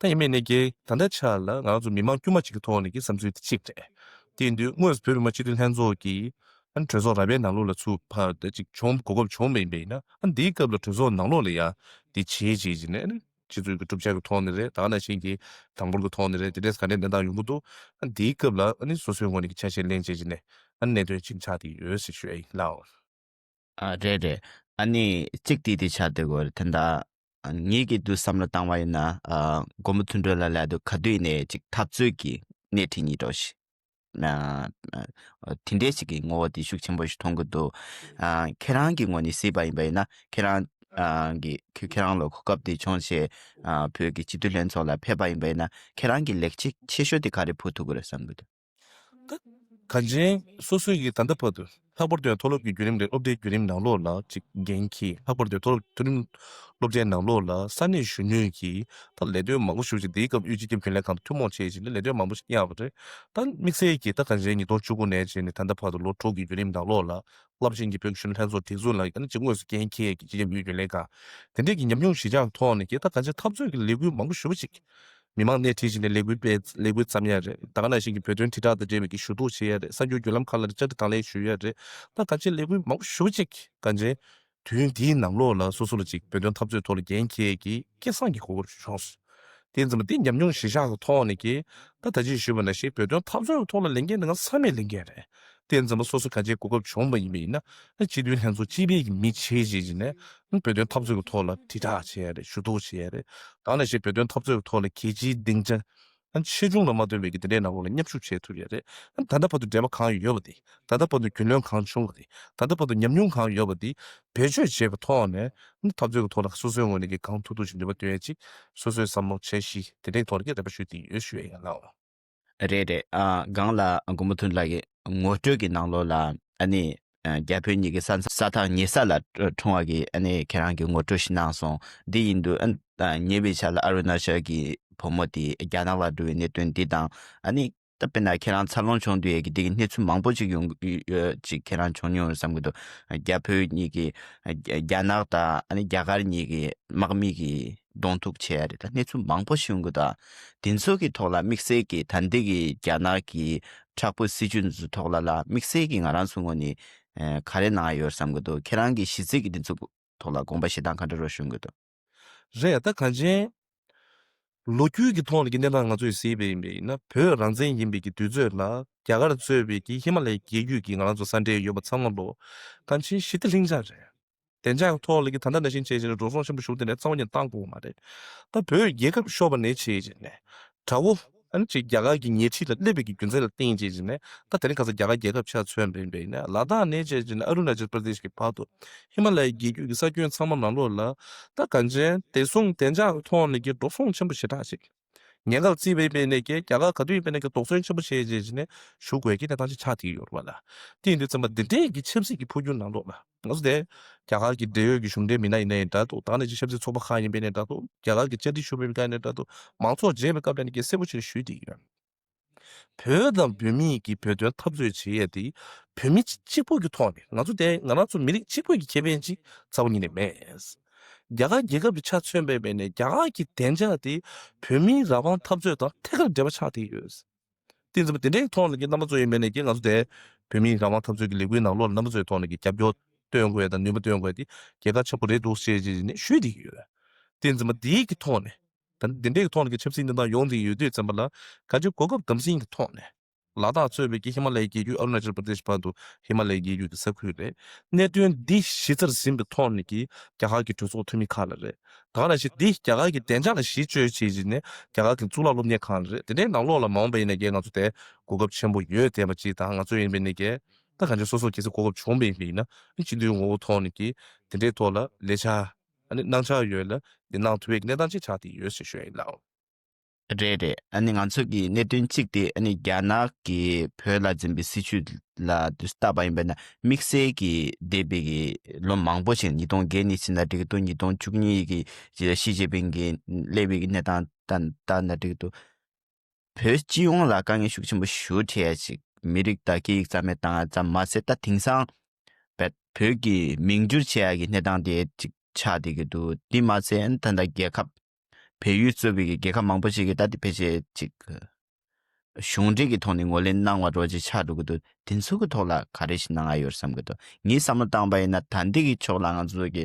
ད་ཡིན་པའི་ནས་ཀྱི་ད་ལྟ་ཆ་ལ་ང་རང་ཚོ་མི་མང་དཀྱུས་མ་ཅིག་གི་ཐོག་ནས་ཀྱི་བསམ་ཚུལ་དེ་གཅིག་རེད། དེ་ཡིན་དུས་དངོས་སུ་བོད་མི་མང་སྤྱི་འཐུས་ལྷན་ཚོགས་ཀྱིས་ཨ་ནི་གྲོས་ཚོགས་ར་བའི་ནང་ལོགས་ལ་ཚུར་ཕར་དེ་ཅིག་བྱུང་གོ་སྐབས་བྱུང་བ་ཡིན་པ་ཡིན་ན། ཨ་ནི་འདིའི་སྐབས་ལ་གྲོས་ཚོགས་ནང་ལོགས་ལ་ཡང་དེ་བྱེད་བྱེད་ཀྱི་ནས་ཨ་ནི་སྤྱི་ཚོགས་ཀྱི་གྲུབ་ཆ་གི་ཐོག་ནས་རེད། ད་ག་ནང་བཞིན་གྱི་དང་པོར་གྱི་ཐོག་ནས་རེད། དེ་འདྲས་ག་འདྲས་གནས་སྟངས་ཡོང་གི་འདུག། ཨ་ནི་འདིའི་སྐབས་ལ་ཨ་ནི་སོ་སོའི་ངོས་ནས་ཀྱི་ཆ་ཤས་ལེན་བྱེད་ཀྱི་ནས་ཨ་ནི་གནད་དོན་ཅིག་ཆགས་བསྡད་ཡོད་ཟེར་ཞུ་ཡ་ཡིན་ལགས། ཨ་རེད་རེད། ཨ་ནི་གཅིག་དེ་དེ་ཆགས་བསྡད་ཡོད་རེད། ད་ལྟ་ངེད་ཀྱིས་འདུག་བསམ་བློ་བཏང་བ་ཡིན་ན། ཨ་མགོན་པོ་མཐུན་སྒྲིལ་ལ་ལབ་དུས་ག་དུས་ནས་ཅིག་འཐབ་རྩོད་ཀྱི་སྣེ་ཁྲིད་ཉིད་འགྲོ་ཞིག། ཨ་ཨ་དེ་འདྲས་ཞིག་གི་ངོ་བོ་དེ་ཤུགས་ཆེན་པོ་ཞིག་མཐོང་གི་འདུག། ཨ་ཁྱེད་རང་གི་ངོས་ནས་གཟིགས་པ་ཡིན་པ་ཡིན་ན་ཁྱེད་རང་ཨ་གི་ཁྱེད་ཁྱེད་རང་ལ་གོ་སྐབས་དེ་བྱུང་བྱས་ཨ་བོད་ཀྱི་སྤྱི་འཐུས་ལྷན་ཚོགས་ལ་ཕེབས་པ་ཡིན་པ་ཡིན་ན་ཁྱེད་རང་གི་ལེགས་སྐྱེས་ཆེ་ཤོས་དེ་ག་རེ་ཕུལ་ཐུབ་ཀྱི་རེད་བསམ་གྱི་འདུག། ད་གང་ཅན་སོ་སོའི་གི་ད་ལྟ་བར་དུ་ལྷག་པར་དུ་མཐོ་སློབ་ཀྱི་བརྒྱུད་རིམ་རེད། སློབ་གྲྭའི་བརྒྱུད་རིམ་ནང་ལོགས་ལ་ཅིག་འགན་འཁྱེར། ལྷག་པར་དུ་མཐོ་སློབ་མཐོ་རིམ་སློབ་གྲྭའི་ནང་ལོགས་ལ་ས་གནས་གཞོན་ནུའི་གི་ད་ལས་དོན་མང་པོ་ཞེ་པོ་ཅིག་དེའི་སྐབས་དབུས་སྤྱི་ཁྱབ་རྒྱུན་ལས་ཁང་དུ་ཐུན་མོང་བྱས་ཤིང་ལས་དོན་མང་པོ་ཞིག་གཉེར་བ་རེད། ད་དམིགས་བསལ་གྱིས་ད་གང་ཅན་ཉིས་སྟོང་བཅུ་དགུ་ནས་བྱས་ནས་ད་ལྟ་བར་དུ་ལོ་དྲུག་གི་བརྒྱུད་རིམ་ནང་ལོགས་ལ་རླབས་ཆེན་གྱི་བོད་ཀྱི་གཞོན་ནུ་ལྷན་ཚོགས་སྒྲིག་འཛུགས་ནང་ཡང་ཅིག་དངོས་སུ་འགན་འཁྱེར་གྱི་སྤྱི་ཁྱབ་རྒྱུན་ལས་ཁང་དེ་འདྲས་ཀྱི་ཉམས་མྱོང་གཞིར་བཞག་ཐོག་ནས་ཀྱི་ད་གང་ཅན་འཐབ་རྩོད་ཀྱི་ལས་འགུལ་མང་པོ་ཞེ་པོ་ཅིག་མི་མང་སྣེ་ཁྲིད་བྱས་ནས་ལས་འགུལ་སྤེལ་ལས་འགུལ་བརྩམས་ཡ་རེད། ད་ག་ནང་བཞིན་གྱི་བོད་དོན་དྲིལ་བསྒྲགས་དང་འབྲེལ་བའི་གི་ཞུ་གཏུག་བྱེད་ཡ་རེད། གསར་འགྱུར་བརྒྱུད་ལམ་ཁག་ལ་བཅར་འདྲི་དང་ལེན་ཞུ་ཡ་རེད། ད་གང་ཅི་ལས་འགུལ་མང་པོ་ཞེ་པོ་ཅིག་གང་ཅི་དུས་ཡུན་འདིའི་ནང་ལོགས་ལ་སོ་སོ་ལ་ཅིག་བོད་དོན་འཐབ་རྩོད་ཐོག་ལ་འགན་འཁྱེར་གྱི་སྐལ་བཟང་གི་གོ་སྐབས་ཤིག་བྱུང་སོང་ དེ་ཙམ་པ་དེ་ཉམས་མྱོང་གཞིར་བཞག་གི་ཐོག་ནས་ཀྱི་ད་ད་ཅི་ཞུས་པ་ནང་བཞིན་བོད་དོན་འཐབ་རྩོད་ཀྱི་ཐོག་ལ་ལས་འགན་དེ་ག་ཚང་མས་ལས་འགན་རེད། དེ་ཙམ་པ་སོ་སོ་ག་ཅིའི་གོ་སྐབས་བྱུང་བ་ཡིན་པ་ཡིན་ན་སྤྱི་འཐུས་ལྷན་ཚོགས་སྤྱི་པའི་གི་མི་བྱེད་བྱེད་བྱེད་ནས་བོད་དོན་འཐབ་རྩོད་ཀྱི་ཐོག་ལ་དྲིལ་བསྒྲགས་བྱེད་ཡ་རེད། ཞུ་གཏུག་བྱེད་ཡ་རེད། ད་ནང་བཞིན་བོད་དོན་འཐབ་རྩོད་ཀྱི་ཐོག་ལ་གལ་ཆེའི་སྡིངས་ཆ་ཆེ་ཆུང་ལ་མ་ལྟོས་པའི་གི་དེ་འདྲའི་ནང་ལོགས་ལ་མཉམ་ཞུགས་བྱེད་ཐུབ་ཡ་རེད། ད་ལྟ་བར་དུ་འབྲེལ་བ་གང་ཡོད་པ་དེ། ད་ལྟ་བར་དུ་རྒྱུས་ལོན་གང་བྱུང་བ་དེ། ད་ལྟ་བར་དུ་ཉམས་མྱོང་གང་ཡོད་པ་དེ་བེད་སྤྱོད་བྱས་པའི་ཐོག་ནས་འཐབ་རྩོད་ཀྱི་ཐོག་ལ་སོ་སོའི་ངོས་ནས་ཀྱི་གང་ཐུབ་ཐུབ་ཅིག་ནུས་པ་བཏོན་ཡ་ཅིག་སོ་སོའི་བསམ་བློ་འཆར་གཞི་དེ་འདྲའི་ཐོག་ལ་ཀྱི་རེ་བ་ཞུ་གི་ཡོད་ཞུ་ཡ་ཡིན་ལགས། རེད་རེད། ཨ་སྒང་ལ་མགོན་པོ་མཐུན་ལགས་ཀྱིས་ངོ་སྤྲོད་ཀྱི་ནང་ལོགས་ལ་ཨ་ནི་ཨ་རྒྱ་བོད་གཉིས་ཀྱི་ས་ས་ཐག་ཉེ་ས་ལ་འཁྲུངས་པ་གི་ཨ་ནི་ཁྱེད་རང་གི་ངོ་སྤྲོད་ཞིག་གནང་སོང་། འདི་ཡིན་དུས་ཨ་ཨ་ཉེ་བའི་ཆར་ལ་ཨ་རུ་ན་ཅལ་གྱི་བུ་མོ་དེ་རྒྱ་ནག་ལ་འགྲོ་བའི་གནད་དོན་འདི་དང་ཨ་ནི་ད་དཔེར་ན་ཁྱེད་རང་འཚར་ལོངས་བྱུང་དུས་ཡས་ཀྱི་འདི་གི་གནས་ཚུལ་མང་པོ་ཅིག་ཡོང་ཡོད་ཅིག་ཁྱེད་རང་བྱུང་མྱོང་ཡོད་བསམ་གྱི་འདུག་རྒྱ་བོད་གཉིས་ཀྱི་རྒྱ་རྒྱ་ནག་དང་ཨ་ནི་རྒྱ་གར་གཉིས་ཀྱི་དམག་མི་གི་གདོང་ཐུག་བྱས་ཡ་རེད། ད་གནས་ཚུལ་མང་པོ་ཞིག་ཡོང་གི་འདུག་དེ་ཚོ་གི་ཐོག་ལ་དམིགས་བསལ་གྱི་ད་འདི་གི་རྒྱ་ནག་གི་དྲག་པོའི་སྲིད་བྱུས་འཛུགས་ཐོག་ལ་ལ་དམིགས་བསལ་གྱི་ང་རང་ཚོ་ངོས་ནས་ཨ་ག་རེ་གནང་ཡ་ཡོད་བསམ་གྱི་འདུག་ཁྱེད་རང་གི་གཞི་རྩའི་གི་འདི་ཚོ་ཐོག་ལ་དགོངས་པ་བཞེས་སྟངས་ག་འདྲ་རོ་ཞུ་གི་འདུག་རེད། ད་གང་ཅན། ལོ་རྒྱུས་ཀྱི་ཐོག་ནས་ཀྱི་གནས་སྟངས་ང་ཚོས་གཟིགས་པ་ཡིན་པ་ཡིན་ན་བོད་རང་བཙན་ཡིན་པའི་གི་དུས་ཚོད་ལ་རྒྱ་གར་གཙོས་པའི་གི་ཧི་མ་ལ་ཡའི་རྒྱལ་རྒྱུད་ཀྱི་ང་རང་ཚོ་ས་འབྲེལ་ཡོད་པ་ཚང་མ་ལོ་གང་ཅན་ཞི་བདེ་ལྷིང་འཇགས་རེད། བདེ་འཇགས་ཀྱི་ཐོག་ལ་གི་ད་ལྟ་ནང་བཞིན་བྱས་བྱས་ནས་འགྲོ་སོང་ཆེན་པོ་ཞུགས་དེ་ནས་རྩ་བ་ཉིད་བཏང་དགོས་མ་རེད། ད་བོད་རྒྱལ་ཁབ་ཤོར་བ་ནས་བྱས་བྱས་ནས་དགྲ་བོ། ཨ་ནི་ཅིག་རྒྱ་གར་གྱི་ཉེ་འཁྲིས་ལ་སླེབས་པའི་གི་རྒྱུ་མཚན་ལ་བརྟེན་བྱས་བྱས་ནས་ད་དེ་རིང་ཁ་སང་རྒྱ་གར་རྒྱལ་ཁབ་ཆགས་ཚུན་པའི་པའི་ནས་ལ་དྭགས་ནས་བྱས་བྱས་ནས་ཨ་རུ་ན་ཅལ་པར་དེཤ་གི་བར་དུ་ཧི་མ་ལ་ཡའི་རྒྱལ་རྒྱུད་ཀྱི་ས་ཁྱོན་ཚང་མ་ནང་ལོགས་ལ་ད་གང་ཅན་བདེ་སྲུང་བདེ་འཇགས་ཀྱི་ཐོག་ནས་ཀྱི་འགྲོ་སོང་ཆེན་པོ་ཞེ་དྲག་ཅིག་ཉེན་ཁར་བརྩིས་པའི་པའི་ནས་ཀྱི་རྒྱ་གར་ག་དུས་ཡིན་པའི་ནས་ཀྱི་དོགས་ཟོན་ཆེན་པོ་བྱས་བྱས་བྱས་ནས་ཞུ་དགོས་ཀྱི་གནས་སྟངས་ཅིག་ཆགས་བསྡད་ཡོད་རེད་བ་ལ། དེ་ཡིན་དུས་ཙམ་པ་འདི་འདྲའི་གི་ཆབ་སྲིད་ཀྱི་འཕོ་འགྱུར་ནང་ལོགས་ལ། ང་ཚོ་དེ་རྒྱ་གར་གྱི་འབྲེལ་ཡོད་ཀྱི་གཞུང་འབྲེལ་མི་སྣ་ཡིན་ནའི་འདྲ་འདུག་ད་ནས་ཀྱི་ཆབ་སྲིད་ཚོགས་པ་ཁག་ཡིན་པའི་ནའི་འདྲ་འདུག་རྒྱ་གར་གྱི་བཅའ་ཁྲིམས་ཞུ་བའི་མི་ཁག་ཡིན་ནའི་འདྲ་འདུག་མང་ཚོགས་མཇལ་བའི་སྐབས་ལ་ནི་གལ་གསལ་པོ་ཆེར་ཞུས་ཏེ་ཡོད། བོད་དང་བོད་མིས་ཀྱི་བོད་དོན་འཐབ་རྩོད་བྱེད་ཡས་དེ་བོད་མི་གཅིག་པུ་གི་ཐོག་ནས་ང་ཚོ་དེ་ང་རང་ཚོ་མི་རིགས་གཅིག་པུ་གི་ཁེ་ཕན་ཅིག་རྩ་བ་ཉིད་ནས་མེད། རྒྱ་གར་རྒྱལ་ཁབ་ཀྱི་ཆ་མཚོན་པའི་མེད་ནས་རྒྱ་གར་གྱི་བདེ་འཇགས་དེ་བོད་མིའི་རང་དབང་འཐབ་རྩོད་དང་ཐད་ཀར་འབྲེལ་བ་ཆགས་བསྡད་ཡོད། དེ་ཙམ་དེ་འདྲའི་ཐོག་ནས་ཀྱི་རྣམ་པ་ཚོ་ཡིན་པའི་ནས་ཀྱི་ང་ཚོ་དེ་བོད་མིའི་རང་དབང་འཐབ་རྩོད་ཀྱི་ལས་འགུལ་ནང་ལོགས་ལ་རྣམ་པ་ཚོའི་ཐོག་ནས་ཀྱི་རྒྱབ་སྐྱོར་སྟོན་དགོས་དང་ནུས་པ་སྟོན་དགོས་དེ་གལ་ཆེན་པོ་རེད་འདུག་ཅེས་ཅེས་ནས་ཞུས་བསྡད་ཀྱི་ཡོད། དེ་ཙམ་དེའི་ཀྱི་ཐོག་ནས་ད་དེ་འདྲའི་ཐོག་ནས་ཀྱི་ཆབ་སྲིད་གནས་སྟངས་ཡོང་བསྡད་ཡོད་དུས་ཙམ་པ་ལ་ག་ཅི་གོ་སྐབས་དམ་འཛིན་གྱི་ཐོག་ནས་ལ་དྭགས་གཙོས་པའི་ཀྱི་ཧི་མ་ལ་ཡའི་རྒྱལ་རྒྱུད་ཨ་རུ་ན་ཅལ་པར་དེཤ་བར་དུ་ཧི་མ་ལ་ཡའི་རྒྱལ་རྒྱུད་ཀྱི་ས་ཁུལ་རེད། གནད་དོན་འདི་གཞི་རྩར་ཟིན་པའི་ཐོག་ནས་ཀྱི་རྒྱ་གར་གྱི་གྲོས་ཚོགས་འཐུས་མི་ཁག་ལ་རེད། ད་ག་ནང་བཞིན་འདི་རྒྱ་གར་གྱི་བདེ་འཇགས་ལ་གཞི་བཅོལ་བྱས་བྱས་ནས་རྒྱ་གར་གྱི་གཙུག་ལག་སློབ་གཉེར་ཁང་ལ་རེད། དེ་འདྲའི་ནང་ལོགས་ལ་མ་འོངས་པ་ཡིན་ན་རྒྱལ་ང་ཚོ་དེ་གོ་སྐབས་ཆེན་པོ་ཡོད་བསྡད་པ་ཅིག་དང་ང་ཚོ་ཡིན་པའི་ནས་ཀྱི་ད་གང་ཅི་སོ་སོ་གལ་སྲིད་གོ་སྐབས་བྱུང་བ་ཡིན་པ་ཡིན་ན་སྤྱི་འཐུས་ངོ་བོ་ཐོག་ནས་ཀྱི་དེ་འདྲའི་ཐོག་ལ་ལས་འཆར་ཨ་ནི་གནང་འཆར་ཡོད་ལ་འདི་གནང་ཐུབ་པའི་གནས་སྟངས་ཅིག་ཆགས་བསྡད་ཡོད་ཞེས་ཞུ་ཡ་ཡིན་ལགས། རེད་རེད། ཨ་ནི་ང་ཚོ་གི་གནད་དོན་གཅིག་དེ་ཨ་ནི་རྒྱ་ནག་གིས་བོད་ལ་འཛིན་པའི་སྲིད་བྱུས་ལ་དུ་བལྟས་པ་ཡིན་པ་ན་དམིགས་བསལ་གྱི་འདས་པའི་གི་ལོ་མང་པོ་ཞིག་ཉིས་སྟོང་བརྒྱད་ནས་ཕྱིན་ན་འགྲིག་གི་འདུག་ཉིས་སྟོང་བཅུ་གཉིས་ཀྱི་ཞི་ཅིན་ཕིང་གི་སླེབས་པའི་གི་གནས་སྟངས་ལྟ་ལྟ་ན་འགྲིག་གི་འདུག་བོད་སྤྱི་ཡོངས་ལ་དཀའ་ངལ་ཤུགས་ཆེན་པོ་ཞིག་འཕྲད་ཡ་ཅིག་མི་རིགས་དང་སྐད་ཡིག་རྩ་མེད་བཏང་ཡ་ཙམ་མ་ཟད་ད་དེང་སང་བོད་བོད་ཀྱི་མིང་བསྒྱུར་བྱེད་ཡ་གི་གནས་སྟངས་དེ་ཅིག་ཆགས་བསྡད་ཀྱི་འདུག་དེ་མ་ཟད་ད་ལྟ་རྒྱལ་ཁབ་བལ་ཡུལ་གཙོས་པའི་གི་རྒྱལ་ཁབ་མང་པོ་ཞིག་གིས་ད་དེ་ཕལ་ཆེར་ཅིག་གཞུང་འབྲེལ་གྱི་ཐོག་ནས་ངོས་ལེན་གནང་བ་འདྲ་ཅིག་ཆགས་འགྲོ་གི་འདུག་དེ་ཚོ་གི་ཐོག་ལ་ག་རེ་ཞིག་གནང་ཡ་ཡོད་བསམ་གི་འདུག་ངས་བསམ་བློ་བཏང་པ་ཡིན་ན་ད་འདི་གི་ཕྱོགས་ལ་ང་ཚོ་གི་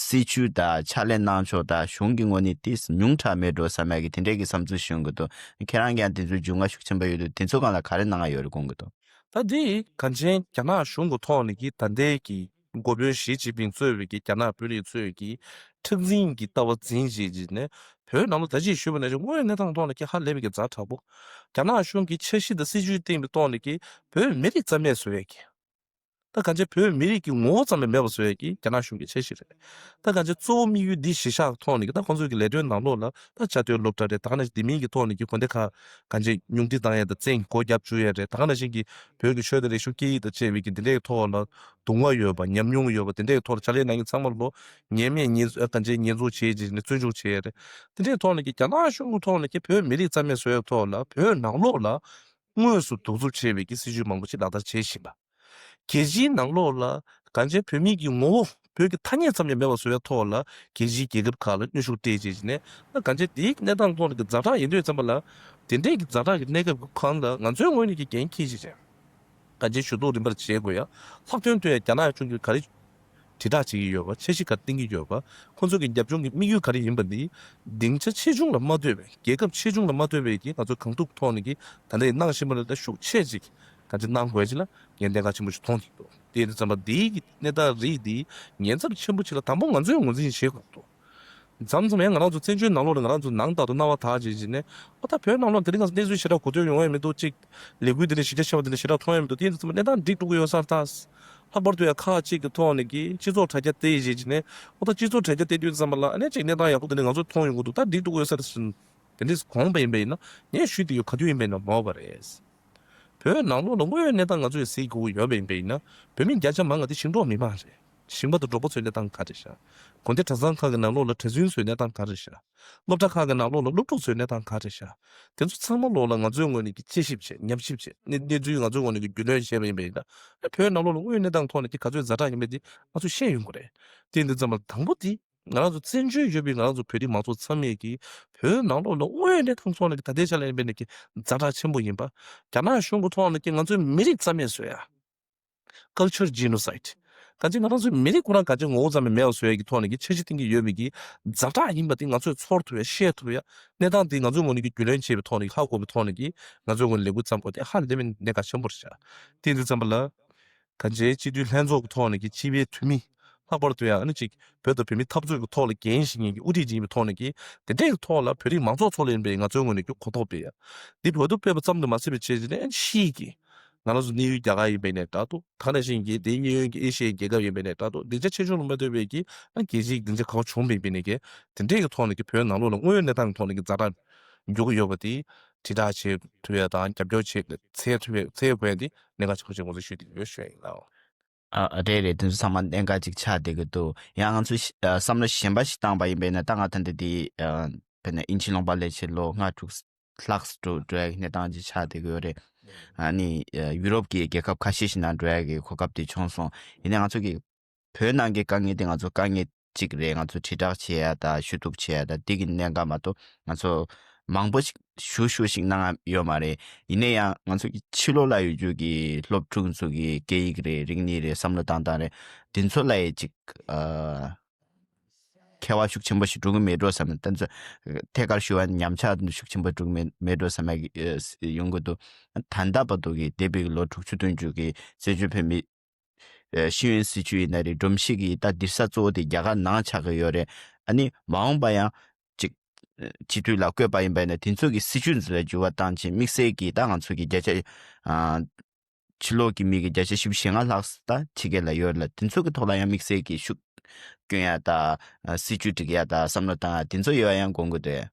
སྲིད་བྱུས་དང་ཕྱག་ལས་གནང་ཕྱོགས་དང་གཞུང་གི་ངོས་ནས་ཏིས་ཉུང་དྲགས་མེད་འགྲོ་བསམ་ཡ་གི་དེ་འདྲའི་གི་བསམ་ཚུལ་ཞིག་ཡོང་གི་འདུག་ཁྱེད་རང་གིས་ཡང་དེ་ཚོའི་རྒྱུས་མངའ་ཤུགས་ཆེན་པོ་ཡོད་འདུག་དེ་ཚོ་སྒང་ལ་ག་རེ་གནང་ཡ་ཡོད་རེད་དགོངས་གི་འདུག་ད་འདི་གང་ཅན་རྒྱ་ནག་གཞུང་གི་ཐོག་ནས་ཀྱི་ད་ལྟའི་གི་འགོ་དཔོན་ཞི་ཅིན་ཕིང་གཙོས་པའི་གི་རྒྱ་ནག་དཔོན་རིགས་ཚོས་ཀྱི་མཁྲེགས་འཛིན་གྱི་ལྟ་བ་འཛིན་བྱས་བྱས་ནས་བོད་ནང་ལ་ད་ཅི་ཞུས་པ་ནང་བཞིན་དངོས་ཡོད་གནས་སྟངས་ཐོག་ནས་ཀྱི་ཧ་ལས་པའི་གི་ཛ་དྲག་པོ། རྒྱ་ནག་གཞུང་གི་འཆར་གཞི་དང་སྲིད་ཇུས་བཏིང་བའི་ཐོག་ནས་ཀྱི་བོད་མི་རིགས་རྩ་མེད་བཟོ་ཡས་ཀྱི། ད་གང་ཅི་བོད་མི་རིགས་ཀྱི་ངོ་བོ་ཙམ་ལས་མེད་པ་བཟོ་ཡས་ཀྱི་རྒྱ་ནག་གཞུང་གི་འཆར་གཞི་རེད། ད་གང་ཅི་གཙོ་བོ་དམིགས་ཡུལ་འདི་གཞི་བཞག་ཐོག་ནས་ཀྱི་ད་ཁོང་ཚོའི་གི་ལས་དོན་ནང་ལོགས་ལ་ད་བཅའ་སྡོད་སློབ་གྲྭ་རེད། ད་ག་ནང་བཞིན་དེ་མིན་གྱི་ཐོག་ནས་ཀྱི་དགོན་སྡེ་ཁག་གང་ཅི་ཉུང་འཕྲི་བཏང་ཡས་དང་བཙན་གྱིས་སྒོ་རྒྱབ་བཅུག་ཡས་རེད། ད་ག་ནང་བཞིན་གྱི་བོད་ཀྱི་ཆོས་དང་རིག་གཞུང་སྐད་ཡིག་དང་བཅས་པའི་གི་འདི་འདྲའི་ཐོག་ལ་དུང་བ་ཡོད་པ་ཉམས་མྱོང་ཡོད་པ་དེ་འདྲའི་ཐོག་ལ་ཕྱག་ལས་གནང་མཁན་ཚང་མ་ལོ་ཉེས་མེད་ཉེས་གང་ཅི་ཉེས་འཛུགས་བྱས་རྗེས་ནས་བཙོན་འཇུག་བྱས་ཡས་རེད། དེ་འདྲའི་ཐོག་ནས་ཀྱི་རྒྱ་ནག་གཞུང་གི་ཐོག་ནས་ཀྱི་བོད་མི་རིགས་རྩ་མེད་བཟོ་ཡས་ཐོག་ལ་བོད་ནང་ལོགས་ལ་དངོས་སུ་གདུག་རྩུབ་ཆེ་བའི་གི་སྲིད་ཇུས་མང་པོ་ཞིག་ལག་བསྟར་བྱེད་བཞིན་པ། རྒྱལ་སྤྱིའི་ནང་ལོགས་ལ་གང་ཅི་བོད་མི་གི་ངོ་བོ་བོད་ཀྱི་ཐ་སྙད་ཙམ་ཡང་མེད་པ་བཟོ་ཡ་ཐོག་ལ་རྒྱལ་སྤྱིའི་རྒྱལ་ཁབ་ཁག་ལ་གནོན་ཤུགས་སྤྲད་བྱས་བྱས་ནས་ད་གང་ཅི་དེའི་གནས་སྟངས་ཐོག་ནས་ཀྱི་ཛ་དྲག་ཡིན་དུས་ཙམ་པ་ལ་དེ་འདྲའི་གི་ཛ་དྲག་གི་གནས་སྐབས་ཀྱི་ཁོངས་ལ་ང་ཚོའི་ངོས་ནས་ཀྱི་འགན་འཁྱེར་བྱས་བྱས། གང་ཅི་ཞུ་གཏུག་རིམ་པར་བྱེད་དགོས་ཡ། ལྷག་དོན་དུ་ཡ་རྒྱ་ནག་གཞུང་གིས་ག་རེ་ དྲིལ་བསྒྲགས་བྱེད་ཀྱི་ཡོད་པ། འཆར་གཞི་ག་རེ་བཏིང་གི་ཡོད་པ། ཁོང་ཚོ་གི་རྒྱབ་ལྗོངས་ཀྱི་དམིགས་ཡུལ་ག་རེ་ཡིན་པ་འདི། སྡིངས་ཆ་ཆེ་ཆུང་ལ་མ་ལྟོས་པའི། རྒྱལ་ཁབ་ཆེ་ཆུང་ལ་མ་ལྟོས་པའི་གི་ང་ཚོ་གང་ཐུབ་ཐོག་ནས་ཀྱི་ད་ལྟའི་གནང་བཞིན་པ་ལས་ད་ཤུགས་ཆེ་ཅིག་ག་ཅིག་གནང་དགོས་ཅིག་ལ་ངས་གནད་འགག་ཆེན་པོ་ཞིག་མཐོང་གི་འདུག་དེ་ཡིན་དུས་ཙམ་པ་འདིའི་གི་གནས་སྟངས་རིགས་འདི་ཉེན་ཚབས་ཆེན་པོ་ཅིག་ལ་དང་པོ་ང་ཚོས་ངོས་འཛིན་བྱེད་དགོས་འདུག་མཚམས་མཚམས་ཡང་ང་རང་ཚོ་བཙན་བྱོལ་ནང་ལོགས་ལ་ང་རང་ཚོ་ནང་ལྟར་དུ་སྣང་བ་དག་ཅིག་བྱས་ནས་ཨོ་ད་བོད་ནང་ལོགས་དེ་རིང་ང་ཚོ་གནས་ཚུལ་ཞེ་དྲག་གོ་ཐོས་ཡོང་ཡ་མི་འདུག་ཅིག་ལས་འགུལ་དེ་འདྲ་གཞི་རྒྱ་ཆེ་བ་དེ་འདྲ་ཞེ་དྲག་མཐོང་ཡ་མི་འདུག་དེ་ཡིན་དུས་ཙམ་པ་གནས་སྟངས་འགྲིག་འགྲོ་གི་ཡོད་ས་རེད་ད། ལྷག་པར་དུ་ཡང་ཁག་ཅིག་གི་ཐོག་ནས་ཀྱི་སྤྱི་ཚོགས་དྲ་རྒྱ་བལྟས་བྱས་ཀྱི་ནས་ཨོ་ད་སྤྱི་ཚོགས་དྲ་རྒྱ་བལྟས་དུས་ཙམ་པ་ལ་ཨ་ནི་ཅིག་གནས་སྟངས་ཡག་པོ་དེ་འདྲ་ང་ཚོ་མཐོང་ཡོང་གི་འདུག་ད་འགྲིག་འགྲོ་གི་ཡོད་ས་རེད་ཟེར་དེ་འདྲ་གོང་པ་ཡིན་པ་ཡིན་ན་ངས་ཞུས་དེ་ཡོད་ག་དུས་ཡིན་པ་ཡིན་ན་མ་འོས་པ་རེད། བོད་ནང་ལོགས་ལ་དངོས་ཡོད་གནས་སྟངས་ང་ཚོས་གཟིགས་དགོས་ཀྱི་ཡོད་པ་ཡིན་པ་ཡིན་ན་བོད་མི་བརྒྱ་ཆ་མང་བ་དེ་ཞིང་འབྲོག་མི་མང་རེད། ཞིང་པ་དང་འབྲོག་པ་ཚོའི་གནས་སྟངས་ག་རེ་ཤག་དགོན་སྡེ་གྲྭ་ཚང་ཁག་གི་ནང་ལོགས་ལ་གྲྭ་བཙུན་ཚོའི་གནས་སྟངས་ག་རེ་ཤག་སློབ་གྲྭ་ཁག་གི་ནང་ལོགས་ལ་སློབ་ཕྲུག་ཚོའི་གནས་སྟངས་ག་རེ་ཤག་དེ་ཚོ་ཚང་མ་ལོགས་ལ་ང་ཚོའི་ངོས་ནས་ཀྱི་དཔྱད་ཞིབ་བྱས་ཉམས་ཞིབ་བྱས་གནས་གནས་ཚུལ་ང་ཚོའི་ངོས་ནས་ཀྱི་རྒྱུས་ལོན་བྱས་པ་ཡིན་པ་ཡིན་ན་བོད་ནང་ལོགས་ལ་དངོས་ཡོད་གནས་སྟངས་ཐོག་ནས་ཀྱི་ག་ཚོད་ཛ་དྲག་ཡིན་པ་དེ་ང་ཚོས་ཤེས་ཡོང་གི་རེད། དེ་འདི་ཙམ་པ་དང་པོ་དེ་ང་རང་ཚོ་བཙན་བྱོལ་ཡོད་པའི་ང་རང་ཚོ་བོད་རིགས་མང་ཚོགས་ཚང་མས་ཀྱི་བོད་ནང་ལོགས་ལ་དངོས་ཡོད་གནས་སྟངས་ཐོག་ནས་ཀྱི་ད་ལྟའི་ཆ་ལ་ཡིན་པ་ནས་ཀྱི་ཛ་དྲག་ཆེན་པོ་ཡིན་པ། རྒྱ་ནག་གཞུང་གི་ཐོག་ནས་ཀྱི་ང་ཚོའི་མི་རིགས་རྩ་མེད་བཟོ་ཡ། Culture Genocide། གང་ཅི་ང་རང་ཚོའི་མི་རིགས་ཁོ་རང་གང་ཅི་ངོ་བོ་ཙམ་ཡང་མེད་པ་བཟོ་ཡ་གི་ཐོག་ནས་ཀྱི་འཆར་གཞི་བཏིང་གི་ཡོད་པའི་གི་ཛ་དྲག་ཡིན་པ་དེ་ང་ཚོས་ཚོར་ཐུབ་ཡ་ཤེས་ཐུབ་ཡ་གནས་སྟངས་དེ་ང་ཚོའི་ངོས་ནས་ཀྱི་རྒྱུས་ལོན་བྱས་པའི་ཐོག་ནས་ཀྱི་ཧ་གོ་བའི་ཐོག་ནས་ཀྱི་ང་ཚོའི་ངོས་ནས་ལས་འགུལ་བརྩམས་དགོས་དེ་ཧ་ལས་པའི་གནད་འགག་ཆེན་པོ་རེད་ཤག་དེ་འདི་ཙམ་པ་ལ། གང་ཅི་སྤྱི་འཐུས་ལྷན་ཚོགས་ཀྱི་ཐོག་ནས་ཀྱི་སྤྱི་པའི་འཐུས་མི། ལྷག་པར་དུ་ཡང་ཨ་ནི་ཅིག་བོད་དང་བོད་མིའི་འཐབ་རྩོད་ཀྱི་ཐོག་ལ་འགན་བཞེས་མཁན་གྱི་དབུ་ཁྲིད་ཅིག་ཡིན་པའི་ཐོག་ནས་ཀྱི་དེ་འདྲའི་ཐོག་ལ་བོད་རིགས་མང་ཚོགས་ཚོ་ལ་ཡིན་པའི་ང་ཚོའི་ངོས་ནས་ཀྱི་གོ་རྟོགས་སྤེལ་ཡ། འདི་བོད་དུ་སྤེལ་བ་ཙམ་དུ་མ་ཟད་པའི་ཆེད་ཅིག་ནས་ཨ་ནི་ཕྱིའི་གི་ང་རང་ཚོ་གནས་ཡུལ་རྒྱ་གར་ཡིན་པའི་ནས་འདྲ་འདུག་ད་ག་ནང་བཞིན་གྱི་དེའི་གཡས་གཡོན་གྱི་ཨེ་ཤི་ཡའི་རྒྱལ་ཁབ་ཡིན་པའི་ནས་འདྲ་འདུག་སྡིངས་ཆ་ཆེ་ཆུང་ལ་མ་ལྟོས་པའི་གི་ཨ་རྒྱལ་སྤྱིའི་སྡིངས་ཆ་གང་བྱུང་མིན་པའི་ནས་ཀྱི་དེ་འདྲའི་གི་ཐོག་ནས་ཀྱི་བོད་ནང་ལོགས་ལ་དངོས་ཡོད་གནས་སྟངས་ཀྱི་ཐོག་ནས་ཀྱི་ཛ་དྲག་འགྱུར་གྱི་ཡོད་པ་དེ་དྲིལ་བསྒྲགས་བྱེད་ཐུབ་ཡ་དང་རྒྱབ་སྐྱོར་བྱེད་འཚོལ་ཐུབ་ཡ་འཚོལ་དགོས་ཡ་དེ་གནད་འགག་ཆེན་པོ་ཞིག་ངོས་འཛིན་ཞུས་ཏེ་ཡོད་ཞུ་ཡ་ཡིན་ལགས། ཨ་ཨ་རེད་རེད། དེ་ཚོ་ཚང་མ་གནད་འགག་ཅིག་ཆགས་བསྡད་ཀྱི་འདུག་ཡང་ང་ཚོས་ཤ་ཨ་བསམ་བློ་གཞན་པ་ཞིག་བཏང་པ་ཡིན་པས་ན་ད་ང་ད་འདི་དེ་ཨ་དཔེར་ན་དབྱིན་ཇི་ལུང་པ་སླེབས་ཕྱིན་ལོ་ལྔ་དྲུག་ལྷག་འགྲོ་འགྲོ་ཡ་གི་གནས་སྟངས་ཅིག་ཆགས་བསྡད་ཀྱི་ཡོད་རེད། ཨ་ནི་ཨ་ཡུ་རོབ་ཀྱི་རྒྱལ་ཁབ་ཁ་ཤས་ཤིག་ནང་འགྲོ་ཡ་གི་གོ་སྐབས་དེ་བྱུང་སོང་། ཡིན་ནའི་ང་ཚོ་གི་བོད་ནང་གི་དཀའ་ངལ་དེ་ང་ཚོ་དཀའ་ངལ་གཅིག་རེད། ང་ཚོ་དྲིལ་བསྒྲགས་བྱེད་ཡ་དང་ཞུ་གཏུག་བྱེད་ཡ་དང་དེ་གི་གནད་འགག་མ་གཏོགས་ང་ཚོ་མང་པོ་ཞིག་ཞུ་ཞུ་ཞིག་གནང་ཡ་ཡོད་མ་རེད། ཡིན་ན་ཡང་ང་ཚོ་གི་ཕྱི་ལོགས་ལ་ཡོད་རྒྱུ་གི་སློབ་ཕྲུག་ཚོ་གི་སྐད་ཡིག་རེད། རིག་གནས་རེད། བསམ་བློ་བཏང་སྟངས་རེད། དེ་ཚོ་ལ་ཡ་ཅིག་ཨ་ཁྱད་པར་ཤུགས་ཆེན་པོ་ཞིག་འགྲོ་གི་མེད་འགྲོ་བསམ་ན། ད་ཚོ་ཐད་ཀར་ཞུ་བ་ཉམས་ཆག་ཤུགས་ཆེན་པོ་འགྲོ་གི་མེད་མེད་འགྲོ་བསམ་ཡ་གི་ཨ་ཡོང་གི་འདུག་ད་ལྟ་བར་དུ་གི་འདས་པའི་ལོ་དྲུག་ཅུ་བདུན་ཅུ་གི་བཙན་བྱོལ་བོད་མི་ཤེས་ཡོན་སྲིད་བྱུས་ཡིན་ན་རེད། སྒྲོམ་གཞི་གི་ད་འདིར་ས་གཙོ་བོ་དེ་རྒྱ་གར་ནང་ཆགས་ཀྱི་ཡོད་རེད། ཨ་ནི་མ་འོངས་པ་ཡང་ཅིག་སྤྱི་འཐུས་ལ་བསྐོས་པ་ཡིན་པ་ཡིན་ན་དེ་ཚོ་གི་སྲིད་བྱུས་འཛིན་ལ་འགྱུར་བ་བཏང་ཆེད་དམིགས་བསལ་གྱི་ད་ང་ཚོ་གི་བརྒྱ་ཆ་ཕྱི་ལོགས་ཀྱི་མི་གི་བརྒྱ་ཆ་བཞི་བཅུ་ཞེ་ལྔ་ལྷག་ད་ཕྱི་རྒྱལ་ལ་ཡོད་ལ་དེ་ཚོ་གི་ཐོག་ལ་ཡང་དམིགས་བསལ་གྱི་ཤུགས་སྐྱོན་ཡ་ད་སྲིད་བྱུས་སྒྲིག་ཡ་ད་བསམ་བློ་བཏང་ཡ་དེ་ཚོ་ཡོད་ཡ་ཡང་དགོངས་ཀྱི་འདུག་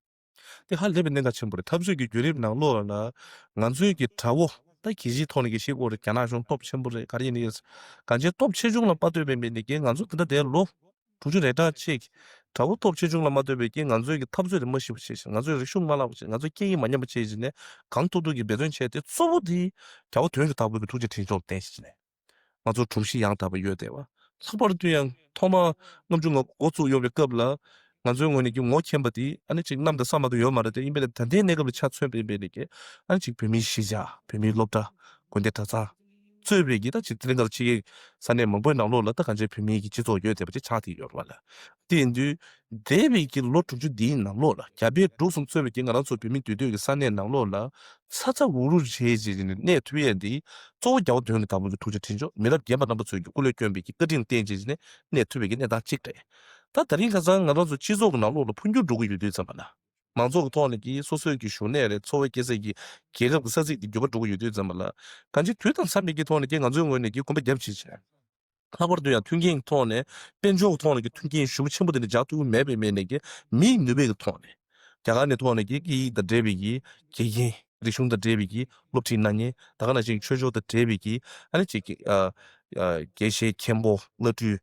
དེ་ཧ་ལས་པའི་གནད་འགག་ཆེན་པོ་རེད། འཐབ་རྩོད་ཀྱི་བརྒྱུད་རིམ་ནང་ལོགས་ལ་ང་ཚོའི་གི་དགྲ་བོ་ད་གལ་སྲིད་ཐོག་ནས་ཀྱི་ཤེས་དགོས་རེད། རྒྱ་ནག་གཞུང་སྟོབས་ཆེན་པོ་རེད། ག་རེ་ཡིན་ནའི་གང་ཅི་སྟོབས་ཆེ་ཆུང་ལ་མ་ལྟོས་པའི་མི་ནི་ཀྱི་ང་ཚོ་དེ་འདྲ་དེ་ལོ་དྲུག་ཅུ་རེ་གྲངས་ཅིག་དགྲ་བོ་སྟོབས་ཆེ་ཆུང་ལ་མ་ལྟོས་པའི་ཀྱི་ང་ཚོའི་གི་འཐབ་རྩོད་དེ་མ་ཤེས་པ་བྱས་ཤིང་ང་ཚོའི་རིག་གཞུང་མ་བརླག་པ་བྱས་ང་ཚོའི་སྐད་ཡིག་མ་ཉམས་པ་བྱས་ཤིང་ནས་གང་ཐུབ་ཐུབ་ཀྱི་འབད་བརྩོན་བྱས་ཏེ་གཙོ་བོ་དེ་རྒྱལ་བ་དོན་གྱི་བདག་པོ་གི་ཐུགས་རྗེ་དྲིན་གཟོ་བསྟེན་ཤིང་ནས། ང་ཚོ་གྲུབ་གཞི་ཡང་དག་པ་ཡོད་བསྡད་པ། ལྷག་པར་དུ་ཡང་ཐོག་མ་ལྔ་བཅུ་ང་དགུ་འགོ་བཙུགས་ཡོང་བའི་སྐབས་ལ་ང་ཚོའི་ངོས་ནས་ཀྱི་ངོ་མཁྱེན་པ་དེ་ཨ་ནི་ཅིག་གནམ་དང་ས་མ་དང་ཡོད་མ་རེད་དེ། ཡིན་པས་ན་ད་ལྟའི་གནས་སྐབས་ལ་ཆ་མཚོན་པའི་ཡིན་པས་ནས་ཀྱི་ཨ་ནི་ཅིག་བོད་མིའི་གཞིས་ཆགས་བོད་མིའི་སློབ་གྲྭ་དགོན་སྡེ་གྲྭ་ཚང་གཙོས་པའི་ཀྱི་ད་ཅིག་དེ་རིང་ཁ་ལ་ཕྱི་རྒྱལ་ས་གནས་མང་པོའི་ནང་ལོགས་ལ་ད་གང་ཅིའི་བོད་མིའི་ཀྱི་སྤྱི་ཚོགས་ཡོད་བསྡད་པ་ཅིག་ཆགས་བསྡད་ཡོད་རེད་བ་ལ། དེ་ཡིན་དུས་འདས་པའི་ཀྱི་ལོ་དྲུག་ཅུ་འདིའི་ནང་ལོགས་ལ་རྒྱ་བལ་འབྲུག་གསུམ་གཙོས་པའི་ཀྱི་ང་རང་ཚོ་བོད་མི་འདུས་སྡོད་ཀྱི་ས་གནས་ནང་ལོགས་ལ་ཚ་ཚ་འུར་འུར་བྱས་བྱས་ནས་གནས་ཐུབ་ཡས་འདི་གཙོ་བོ་རྒྱལ་བ་དོན་གྱི་བདག་པོ་གི་ཐུགས་རྗེ་དྲིན་གཟོ། མི་རབས་རྒན་པ་རྣམ་པ་ཚོས་ཀྱི་སྐུ་ལས་བསྐྱོན་པའི་ཀྱི་བཀའ་དྲིན་བརྟེན་བྱས་ནས་གནས་ཐུབ་པའི་ཀྱི་གནས་སྟངས་གཅིག་རེད། ད་དེ་རིང་ཁ་སང་ང་རང་ཚོ་སྤྱི་ཚོགས་ཀྱི་ནང་ལོགས་ལ་འཕོ་འགྱུར་འགྲོ་གི་ཡོད་དུས་ཙམ་པ་ལ། མང་ཚོགས་ཀྱི་ཐོག་ནས་ཀྱི་སོ་སོའི་ཀྱི་བཞུགས་གནས་རེད། འཚོ་བ་སྐྱེལ་སའི་ཀྱི་རྒྱལ་ཁབ་ཀྱི་ས་ཚིགས་དེ་འགྱུར་བ་འགྲོ་གི་ཡོད་དུས་ཙམ་པ་ལ། གང་ཅི་དུས་དང་འཚམས་པའི་ཀྱི་ཐོག་ནས་ཀྱི་ང་ཚོའི་ངོས་ནས་ཀྱི་གོམ་པ་རྒྱབ་བྱས་བྱས། ལྷག་པར་དུ་ཡང་མཐུན་རྐྱེན་གྱི་ཐོག་ནས་དཔལ་འབྱོར་གྱི་ཐོག་ནས་ཀྱི་མཐུན་རྐྱེན་ཞུམ་ཆེན་པོ་དེ་འདྲ་རྒྱག་ཐུབ་ཀྱི་མེད་པའི་མེད་ནས་ཀྱི་མིའི་ནུས་པའི་གི་ཐོག་ནས། རྒྱ་གར་ནས་ཐོག་ནས་ཀྱི་སྐད་ཡིག་དང་འབྲེལ་བའི་ཀྱི་དགེ་རྒན། རིག་གཞུང་དང་འབྲེལ་བའི་ཀྱི་སློབ་ཁྲིད་གནང་མཁན། ད་ག་ནང་བཞིན་ཆོས་ཕྱོགས་དང་འབྲེལ་བའི་ཀྱི་ཨ་ནི་ཅིག་གི་ཨ་ཨ་དགེ་བཤེས་མཁན་པོ་བླ་སྤྲུལ།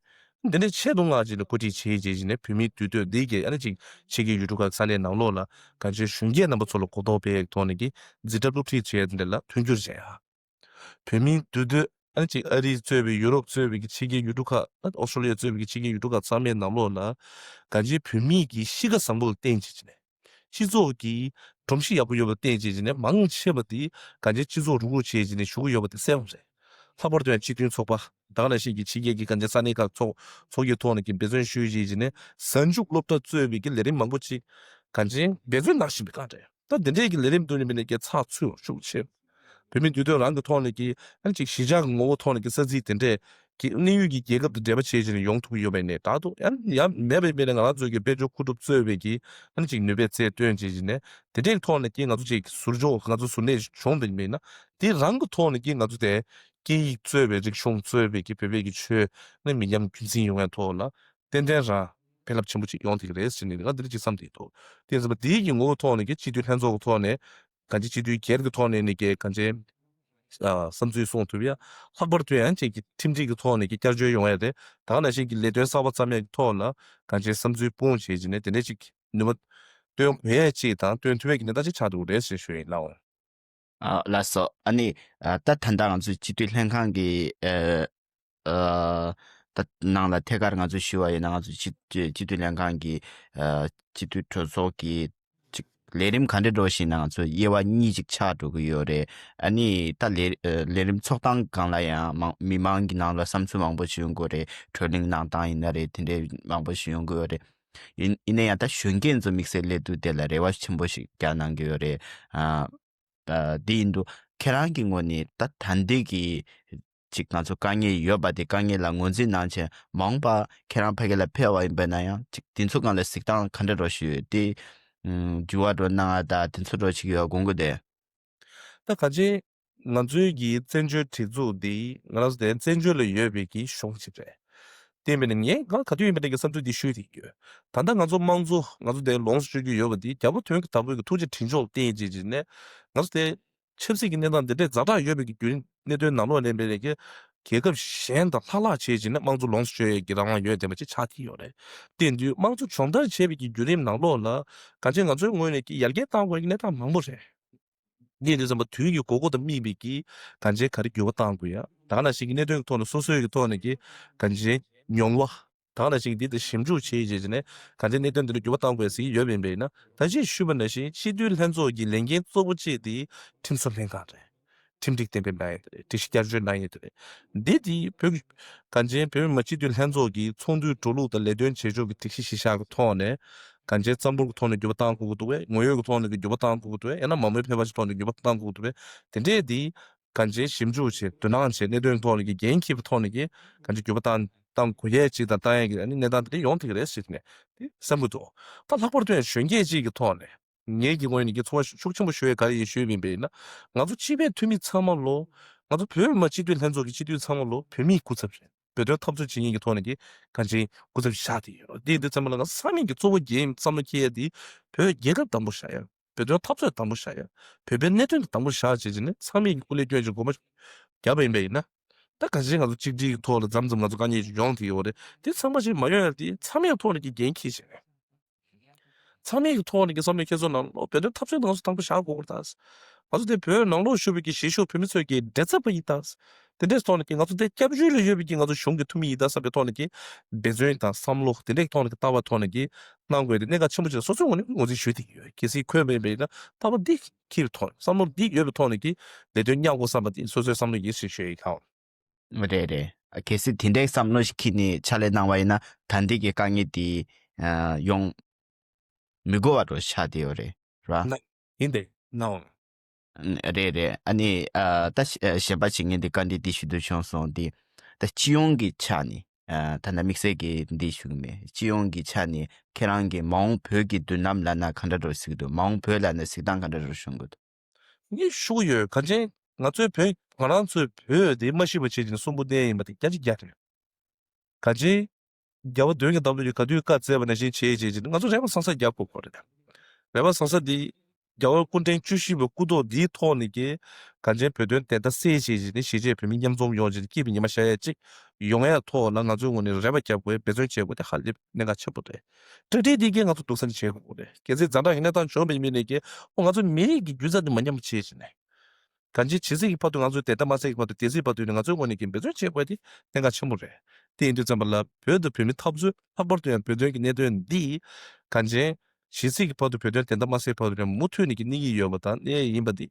འདི་འདྲའི་ཆེད་དུ་མངགས་ཅིག་ལ་གོ་སྒྲིག་བྱེད་བྱེད་ཅིག་ནས་བོད་མིའི་འདུས་སྡོད་འདི་གའི་ཨ་ནི་ཅིག་ཕྱི་རྒྱལ་ཡུལ་གྲུ་ཁག་ས་གནས་ནང་ལོགས་ལ་གང་ཅིའི་གཞོན་སྐྱེས་རྣམ་པ་ཚོ་ལ་གོ་རྟོགས་སྤེལ་ཡག་ཐོག་ནས་ཀྱི་འཛིན་གྲྭ་སློབ་ཁྲིད་བྱེད་ཡག་འདི་འདྲ་ལ་མཐུན་འགྱུར་བྱེད་ཡག་བོད་མིའི་འདུས་སྡོད་ཨ་ནི་ཅིག་ཨ་རི་གཙོས་པའི་ཡུ་རོབ་གཙོས་པའི་ཀྱི་ཕྱི་རྒྱལ་ཡུལ་གྲུ་ཁག་ཨ་ཨོ་སི་ཀྲོ་ལི་ཡ་གཙོས་པའི་ཀྱི་ཕྱི་རྒྱལ་ཡུལ་གྲུ་ཁག་ཚང་མའི་ནང་ལོགས་ལ་གང་ཅིའི་བོད་མིའི་ཀྱི་གཤིས་ཀ་བཟང་པོ་ལ་བརྟེན་བྱེད་ཅིག་ནས། སྤྱི་ཚོགས་ཀྱི་སྒྲོམ་གཞི་ཡག་པོ་ཡོད་པ་བརྟེན་བྱས་ནས་མང་ཆེ་བ་དེ་གང་ཅིའི་སྤྱི་ཚོགས་རུག་རུག་བྱས་ནས་བཞུགས་ཀྱི་ཡོད་པ་དེ་གསལ་པོ་རེད། ལྷག་པར་དུ་ཡང་སྤྱི་མཐུན་ཚོགས་པ་ ད་ག་ནང་བཞིན་གྱི་ཕྱི་རྒྱལ་གྱི་གང་ཅི་ས་གནས་ཁག་ཚོགས་ཚོགས་ཀྱི་ཐོག་ནས་ཀྱི་འབད་བརྩོན་ཞུས་བྱས་ཀྱི་ནས་གཟའ་མཇུག་སློབ་གྲྭ་གཙོས་པའི་གི་ལས་རིམ་མང་པོ་ཅིག་གང་ཅི་འབད་བརྩོན་གནང་བཞིན་པའི་སྒང་རེད། ད་དེ་འདྲའི་གི་ལས་རིམ་དུ་ནི་མི་ནས་ཀྱི་ཚགས་ཚུད་ཤུགས་ཆེ། བོད་མིའི་འདུས་སྡོད་རང་གི་ཐོག་ནས་ཀྱི་ཨ་ནི་ཅིག་གཞིས་ཆགས་ཀྱི་ངོ་བོ་ཐོག་ནས་ཀྱི་ས་ཚིགས་དེ་འདྲས་ཀྱི་གནས་ཡུལ་གྱི་རྒྱལ་ཁབ་དང་འབྲེལ་བ་བྱེད་བྱས་ནས་ཡོང་ཐུབ་ཀྱི་ཡོད་པ་ནས་ད་དུ་ཡང་ཡང་མེད་པའི་མི་ནས་ང་རང་ཚོའི་གི་དཔལ་འབྱོར་མཁོ་སྒྲུབ་གཙོས་པའི་གི་ཨ་ནི་ཅིག་ནུས་པའི་རྩལ་བཏོན་བྱས་བྱས་ནས་དེ་འདྲའི་ཐོག་ནས་ཀྱི་ང་ཚོ་ཅིག་ཟུར་འཇོག་ང་ཚོ་ཟུར་གནས་བྱུང་བའི་མི་ན་དེ་རང་གི་ཐོག་ནས་ཀྱི་ང་ཚོ་དེ་སྐད་ཡིག་གཙོས་པའི་རིག་གཞུང་གཙོས་པའི་གི་བོད་པའི་གི་ཆོས་ནི་མི་ཉམས་རྒྱུན་འཛིན་ཡོང་བའི་ཐོག་ལ་ཏན་ཏན་རང་ཕན་རླབས་ཆེན་པོ་ཅིག་ཡོང་ཐུབ་ཀྱི་རེད་ཟེར་ནས་ང་འདི་འདྲ་ཅིག་བསམ་བསྡད་འདུག་དེ་ཡིན་ཙང་དེའི་གི་ངོ་བོ་ཐོག་ནས་ཀྱི་སྤྱི་འཐུས་ལྷན་ཚོགས་ཀྱི་ཐོག་ནས་གང་ཅི་སྤྱི་འཐུས་སྒེར་གྱི་ཐོག་ནས་ནི་ཀྱི་གང་ཅི་ཨ་བསམ་ཚུལ་གསུང་ཐུབ་ཡ། ལྷག་པར་དུ་ཡང་ཅིག་གི་ཁྲིམས་སྒྲིག་གི་ཐོག་ནས་ཀྱི་བསྐྱར་བཅོས་ཡོང་ཡ་དེ་ད་ག་ནང་བཞིན་གྱི་ལས་དོན་གསར་པ་བརྩམ་ཡ་གི་ཐོག་ལ་གང་ཅི་བསམ་ཚུལ་སྤུངས་བྱས་བྱས་ནས་དེ་འདྲ་ཅིག་ནུས་པ་བཏོན་དགོས་ཡ་ཅིག་དང་བཏོན་ཐུབ་ཡ་གི་གནས་སྟངས་ཅིག་ཆགས་འདུག་རེད་ཟེར་ཞུ་ཡིན་ལགས། ཨ་ལགས་སོ། ཨ་ནི་ཨ་ད་ད་ལྟ་ང་ཚོའི་སྤྱི་འཐུས་ལྷན་ཁང་གི་ཨ་ཨ་ད་ནང་ལ་ཐད་ཀར་ང་ཚོས་ཞུ་བ་ཡིན་ན་ང་ཚོ་སྤྱི་སྤྱི་འཐུས་ལྷན་ཁང་གི་ཨ་སྤྱི་འཐུས་གྲོས་ཚོགས་ཀྱི་ཅིག་ལས་རིམ་ག་འདྲ་འགྲོ་བཞིན་ན་ང་ཚོ་དབྱེ་བ་གཉིས་ཅིག་ཆགས་འགྲོ་གི་ཡོད་རེད། ཨ་ནི་ད་ལས་ཨ་ལས་རིམ་ཚོགས་སྟངས་སྒང་ལ་ཡང་མང་མི་མང་གི་ནང་ལ་བསམ་ཚུལ་མང་པོ་ཞིག་ཡོང་གི་ཡོད་རེད། བགྲོ་གླེང་གནང་སྟངས་ཡིན་ན་རེད། དེ་འདྲའི་མང་པོ་ཞིག་ཡོང་གི་ཡོད་རེད། ཡིན་ཡིན་ན་ཡང་ད་གཞོན་སྐྱེས་ཚོ་དམིགས་བསལ་སླེབས་དུས་དེ་ལ་རེ་བ་ཆེན་པོ་ཞིག་རྒྱག་གནང་གི་ཡོད་རེད། ཨ། ཨ། དེ་ཡིན་དུས་ཁྱེད་རང་གི་ངོས་ནས་ད་ད་ལྟའི་གི་ཅིག་ང་ཚོ་དཀའ་ངལ་ཡོད་པ་དེ་དཀའ་ངལ་ལ་ངོས་འཛིན་གནང་བྱས་མ་འོངས་པ་ཁྱེད་རང་ཕ་གི་ལ་ཕེབས་པ་ཡིན་པ་ན་ཡང་ཅིག་དེ་ཚོ་སྒང་ལ་གཟིགས་སྟངས་ག་འདྲ་འདྲ་ཞིག་ཡོད་དེ། ཨུམ། འགྱུར་བ་འགྲོ་གནང་བ་དང་དེ་ཚོ་འདྲ་ཞིག་ཡོད་དགོངས་ཀྱི་འདུག་ད་གང་ཅི་ང་ཚོའི་གི་བཙན་བྱོལ་སྒྲིག་འཛུགས་འདི་ང་རང་ཚོ་དེ་བཙན་བྱོལ་ལ་ཡོད་པའི་གི་གཞུང་ཞིག་རེད། དེ་མིན་ན་ངས་ང་ག་དུས་ཡིན་པ་ནས་ཀྱི་བསམ་ཚུལ་འདི་ཞུས་ཏེ་ཡོད། ད་ལྟ་ང་ཚོ་དམངས་གཙོ་ང་ཚོ་དེ་ལོངས་སུ་སྤྱོད་རྒྱུ་ཡོད་པ་འདི་རྒྱལ་པོ་དོན་གྱི་བདག་པོའི་གི་ཐུགས་རྗེ་དྲིན་གཟོ་བརྟེན་བྱས་བྱས་ནས་ང་ཚོ་དེ་ཆབ་སྲིད་ཀྱི་གནས་སྟངས་འདི་འདྲའི་ཛ་དྲག་ཡོད་པའི་གི་རྒྱུན་གནད་དོན་ནང་ལོགས་ལེན་པའི་ལས་ཀྱི་རྒྱལ་ཁབ་གཞན་དང་ལྷག་ལྷག་བྱས་བྱས་ནས་དམངས་གཙོ་ལོངས་སུ་སྤྱོད་ཡས་ཀྱི་རང་དབང་ཡོད་བསྡད་པ་ཅིག་ཆགས་ཀྱི་ཡོད་རེད། དེ་དུས་དམངས་གཙོ་སྦྱོང་བརྡར་བྱས་པའི་གི་བརྒྱུད་རིམ་ནང་ལོགས་ལ་གང་ཅི་ང་ཚོའི་ངོས་ནས་ཀྱི་ཡར་རྒྱས་གཏང་དགོས་ཀྱི་གནས་སྟངས་མང་པོ་རེད། ངས་འདི་ཙམ་པ་དུས་ཀྱི་དགོས་མཁོ་དང་དམིགས་པའི་གི་གང་ཅི་ག་རེ་འགྱུར་བ་གཏང་དགོས་ཡ། ད་ག་ནང་བཞིན་གྱི་གནད་དོན་གྱི་ཐོག་ནས་སོ་སོའི་གི་ཐོག་ནས་ཀྱི་གང་ཅི་མྱོང་བ། ད་ག་ནང་བཞིན་གྱི་འདི་དེ་ཞིབ་འཇུག་བྱས་བྱས་བྱས་ནས་གང་ཅི་གནད་དོན་འདི་ལ་འགྱུར་བ་གཏང་དགོས་ཟེར་གྱི་ཡོད་པ་ཡིན་པས་ན་ད་ཅི་ཞུས་པ་ནང་བཞིན་སྤྱི་འཐུས་ལྷན་ཚོགས་ཀྱི་ལས་འགན་གཙོ་བོ་གཅིག་དེ་ཁྲིམས་བཟོ་ལྷན་ཁང་རེད། ཁྲིམས་སྒྲིག་གཏན་འབེབས་གནང་ཡས་དེ་རེད། སྒྲིག་གཞི་བསྐྱར་བཅོས་གནང་ཡས་དེ་རེད། འདི་དེ་བོད་ཀྱི་གང་ཅི་བོད་མི་མང་སྤྱི་འཐུས་ལྷན་ཚོགས་ཀྱི་ཚོགས་འདུའི་འགྲོ་ལུགས་དང་ལས་དོན་བྱེད་ཕྱོགས་ཀྱི་སྒྲིག་གཞི་གཞི་བཞག་གི་ཐོག་ནས་གང་ཅི་རྩ་འབོར་གྱི་ཐོག་ནས་འགྱུར་བ་གཏང་དགོས་ཀྱི་འདུག་བས། ངོ་ཡོད་ཀྱི་ཐོག་ནས་ཀྱི་འགྱུར་བ་གཏང་དགོས་ཀྱི་འདུག་བས། ཡང་ན་མ་མོའི་ཕལ་པ་ཞིག་ཐོག་ནས་འགྱུར་བ་གཏང་དགོས་ཀྱི་འདུག་བས། དེ་འདྲས་དེ་གང་ཅི་ཞིབ་འཇུག་བྱེད་དོ་སྣང་བྱེད་གནད་དོན་ཐོག་ནས་ཀྱི་འགན་འཁྱེར་བའི་ཐོག་ནས་ཀྱི་གང་ཅི་འགྱུར་བ་གཏང་གཏང་དགོས་ཡས་ཅིག་དང་གཏང་ཡས་ཀྱི་ཨ་ནི་གནས་སྟངས་དེ་འདྲ་ཡོང་ཐུབ་ཀྱི་རེད་ཟེར་ནས་དེ་བསམ་གྱི་འདུག་ད་ལྷག་པར་དུ་ཡང་གཞོན་སྐྱེས་ཅིག་གི་ཐོག་ནས། ངེད་ཀྱི་ངོས་ནས་ཀྱི་ཚོར་བ་ཤུགས་ཆེན་པོ་ཞུ་ཡས་ག་རེ་ཡིན་ཞུས་པ་ཡིན་པས་ན། ང་ཚོ་སྤྱི་པའི་འཐུས་མི་ཚང་མ་ལོ། ང་ཚོ་བོད་མི་མང་སྤྱི་འཐུས་ལྷན་ཚོགས་ཀྱི་སྤྱི་འཐུས་ཚང་མ་ལོ་བོད་མིའི་སྐུ་ཚབ་རེད། བོད་དོན་འཐབ་རྩོད་བྱེད་མཁན་གྱི་ཐོག་ནས་ཀྱི་གང་ཅིའི་སྐུ་ཚབ་བཞག་དེ་ཡོད། དེ་འདི་ཚང་མ་ལ་ང་ཚང་མས་ཀྱི་གཙོ་བོ་རྒྱལ་ཡིན་བསམ་བློ་འཁྱེར་ཡས་དེ་བོད་རྒྱལ་ཁབ་དང་པོ་བཞག་ཡ། བོད་དོན་འཐབ་རྩོད་དང་པོ་བཞག་ཡ། བོད་པའི་གནད་དོན་དང་པོ་བཞག་བྱས་བྱས་ནས་ཚང་མས་ཀྱི་སྐུ་ལས་སྐྱོན་ཅིག་དགོངས་པ་བརྒྱབ་པ་ཡིན་པས་ཡིན་ན། ད་གང་ཅི་ང་ཚོ་གཅིག་སྒྲིལ་གྱི་ཐོག་ལ་མཚམས་མཚམས་ང་ཚོ་དཀའ་ངལ་ཅིག་ཡོང་དེ་ཡོད་རེད། དེ་ཚང་མ་ཅིག་མ་ཡོང་ཡ་དེ་ཚང་མའི་ཐོག་ནས་ཀྱི་འགན་འཁྱེར་བྱས་ནས། ཚང་མའི་གི་ཐོག་ནས་ཀྱི་བསམ་བློའི་འཁྱེར་སོ་ནང་ལོགས་བོད་དོན་འཐབ་རྩོད་ནང་སུ་དང་པོ་བཞག་དགོས་ཀྱི་རེད་ད། ང་ཚོ་དེ་བོད་ནང་ལོགས་བཞུགས་པའི་གི་གཞིས་བཞུགས་བོད་མི་ཚོའི་གི་མགྲིན་ཚབ་པ་ཡིན་ད། དེ་འདྲའི་ཐོག་ནས་ཀྱི་ང་ཚོ་དེ་སྐྱབས་བཅོལ་ལ་ཡོད་པའི་གི་ང་ཚོ་གཞུང་གི་འཐུས་མི་ཡིན་ད་བསམ་པའི་ཐོག་ནས་ཀྱི་འབད་བརྩོན་དང་བསམ་བློ་དེ་འདྲའི་ཐོག་ནས་ཀྱི་ལྟ་བ་ཐོག་ནས་ཀྱི་གནང་དགོས་དེ་གནད་འགག་ཆེན་པོ་ཅིག་སོ་སོའི་ངོས་ནས་ངོས་འཛིན་ཞུས་ཏེ་ཡོད། གལ་སྲིད་ཁོས་མེད་པས་ན་ལྟ་བ་འདི་འཁྱེར་ཐོག་བསམ་བློ་འདི་ཡོད་པའི་ཐོག་ནས་ཀྱི་ལས་དོན་གཉེར་དགོས་བསམ་པ་དེ་སོ་སོའི་བསམ་བློ་ཡིན་ཞེས་ཞུ་ཡི་ཁ། རེད་རེད། གལ་སྲིད་དེ་འདྲའི་བསམ་བློ་ཞིག་འཁྱེར་ནས་ཕྱག་ལས་གནང་བ་ཡིན་ན་ད་ལྟའི་གི་དཀའ་ངལ་དེ་ཡོང་མི་དགོས་པ་འདྲ་ཆགས་བསྡད་ཡོད་རེད་ར། ན་ཡིན་ཏེ་ནའོ། རེད་རེད། ཨ་ནི་ད་གཞན་པ་ཞིག་ངས་འདི་བཀའ་འདྲི་འདི་ཞུ་འདོད་བྱུང་སོང་འདི། ད་སྤྱི་ཡོངས་ཀྱི་ཆ་ནས་ད་ན་དམིགས་བསལ་གྱི་འདི་ཞུ་གི་མེད། སྤྱི་ཡོངས་ཀྱི་ཆ་ནས་ཁྱེད་རང་གི་མ་འོངས་བོད་ཀྱི་མདུན་ལམ་ལབ་ན་ག་འདྲ་འདྲ་གཟིགས་འདུག་མ་འོངས་བོད་ལབ་ན་གཟིགས་སྟངས་ག་འདྲ་འདྲ་བྱུང་གི་འདུག་ངས་ཞུ་གི་ཡོད། གང་ཅི་ང་ཚོའི་བོད་ང་རང་ཚོའི་བོད་དེ་མ་ཤི་བ་བྱེད་ཀྱི་གསོན་པོ་བསྟན་ཡིན་པ་དེ་བརྒྱ་ཆ་བརྒྱ་རེད། གང་ཅི་རྒྱལ་བ་དོན་གྱི་བདག་པོ་ཡིས་ག་དུས་བཀའ་སྩལ་བ་ནང་བཞིན་བྱེད་བྱེད་ཀྱི་ང་ཚོ་རེ་བ་བཟང་ས་རྒྱག་དགོས་ཀྱི་རེད། རེ་བ་བཟང་ས་དེ་རྒྱལ་བ་སྐུ་ཕྲེང་བཅུ་བཞི་པའི་སྐུ་ཐོག་འདིའི་ཐོག་ནས་ཀྱི་གང་ཅི་བོད་དོན་བདེན་མཐའ་གསལ་བྱེད་ཀྱི་ནི་གཞིས་བྱེས་བོད་མི་མཉམ་འཛོམས་ཡོང་ཆེད་སྐྱིད་པའི་ཉི་མ་ཤར་ཡ་གཅིག་ཡོང་ཡ་ཐོག་ལ་ང་ཚོའི་ངོས་ནས་རེ་བ་རྒྱབ་དགོས་འབད་བརྩོན་བྱེད་དགོས་དེ་ཧ་ལས་གནད་འགག་ཆེན་པོ་རེད། གྲ་སྒྲིག་འདི་གས་ང་ཚོ་སྡུག་ས་ནས་བྱེད་དགོས་རེད། གལ་སྲིད་ཛ་དྲག་གི་གནས་སྟངས་བྱུང་བའི་མི་ནས་ཀྱི་ཨོ་ང་ཚོ་མི་རིགས་ཀྱི་རྒྱུད་རྩ་འདི་མ་ཉམས་པ་བྱེད་ཀྱི་ནས། གང་ཅི་ཇི་སྲིད་ཀྱི་བར་དུ་ང་ཚོས་དེ་ལྟ་མ་ཟེར་གྱི་བར་དུ་དེ་སྲིད་བར་དུ་ནི་ང་ཚོའི་ངོས་ནས་ཀྱི་འབད་བརྩོན་བྱེད་དགོས་དེ་གནད་འགག་ཆེན་པོ་རེད། དེ་ཡིན་དུས་ཙམ་པ་ལ་བོད་དང་བོད་མི་འཐབ་རྩོད་ལྷག་པར་དུ་ཡང་བོད་དོན་གྱི་གནད་དོན་འདི་གང་ཅི་ ཇི་སྲིད་ཀྱི་བར་དུ་བོད་དོན་བདེན་མཐའ་མ་གསལ་བར་དུ་ནས་མུ་མཐུད་ནས་ཀྱི་གནས་ཀྱི་ཡོད་པ་དང་གནས་ཡིན་པ་འདི་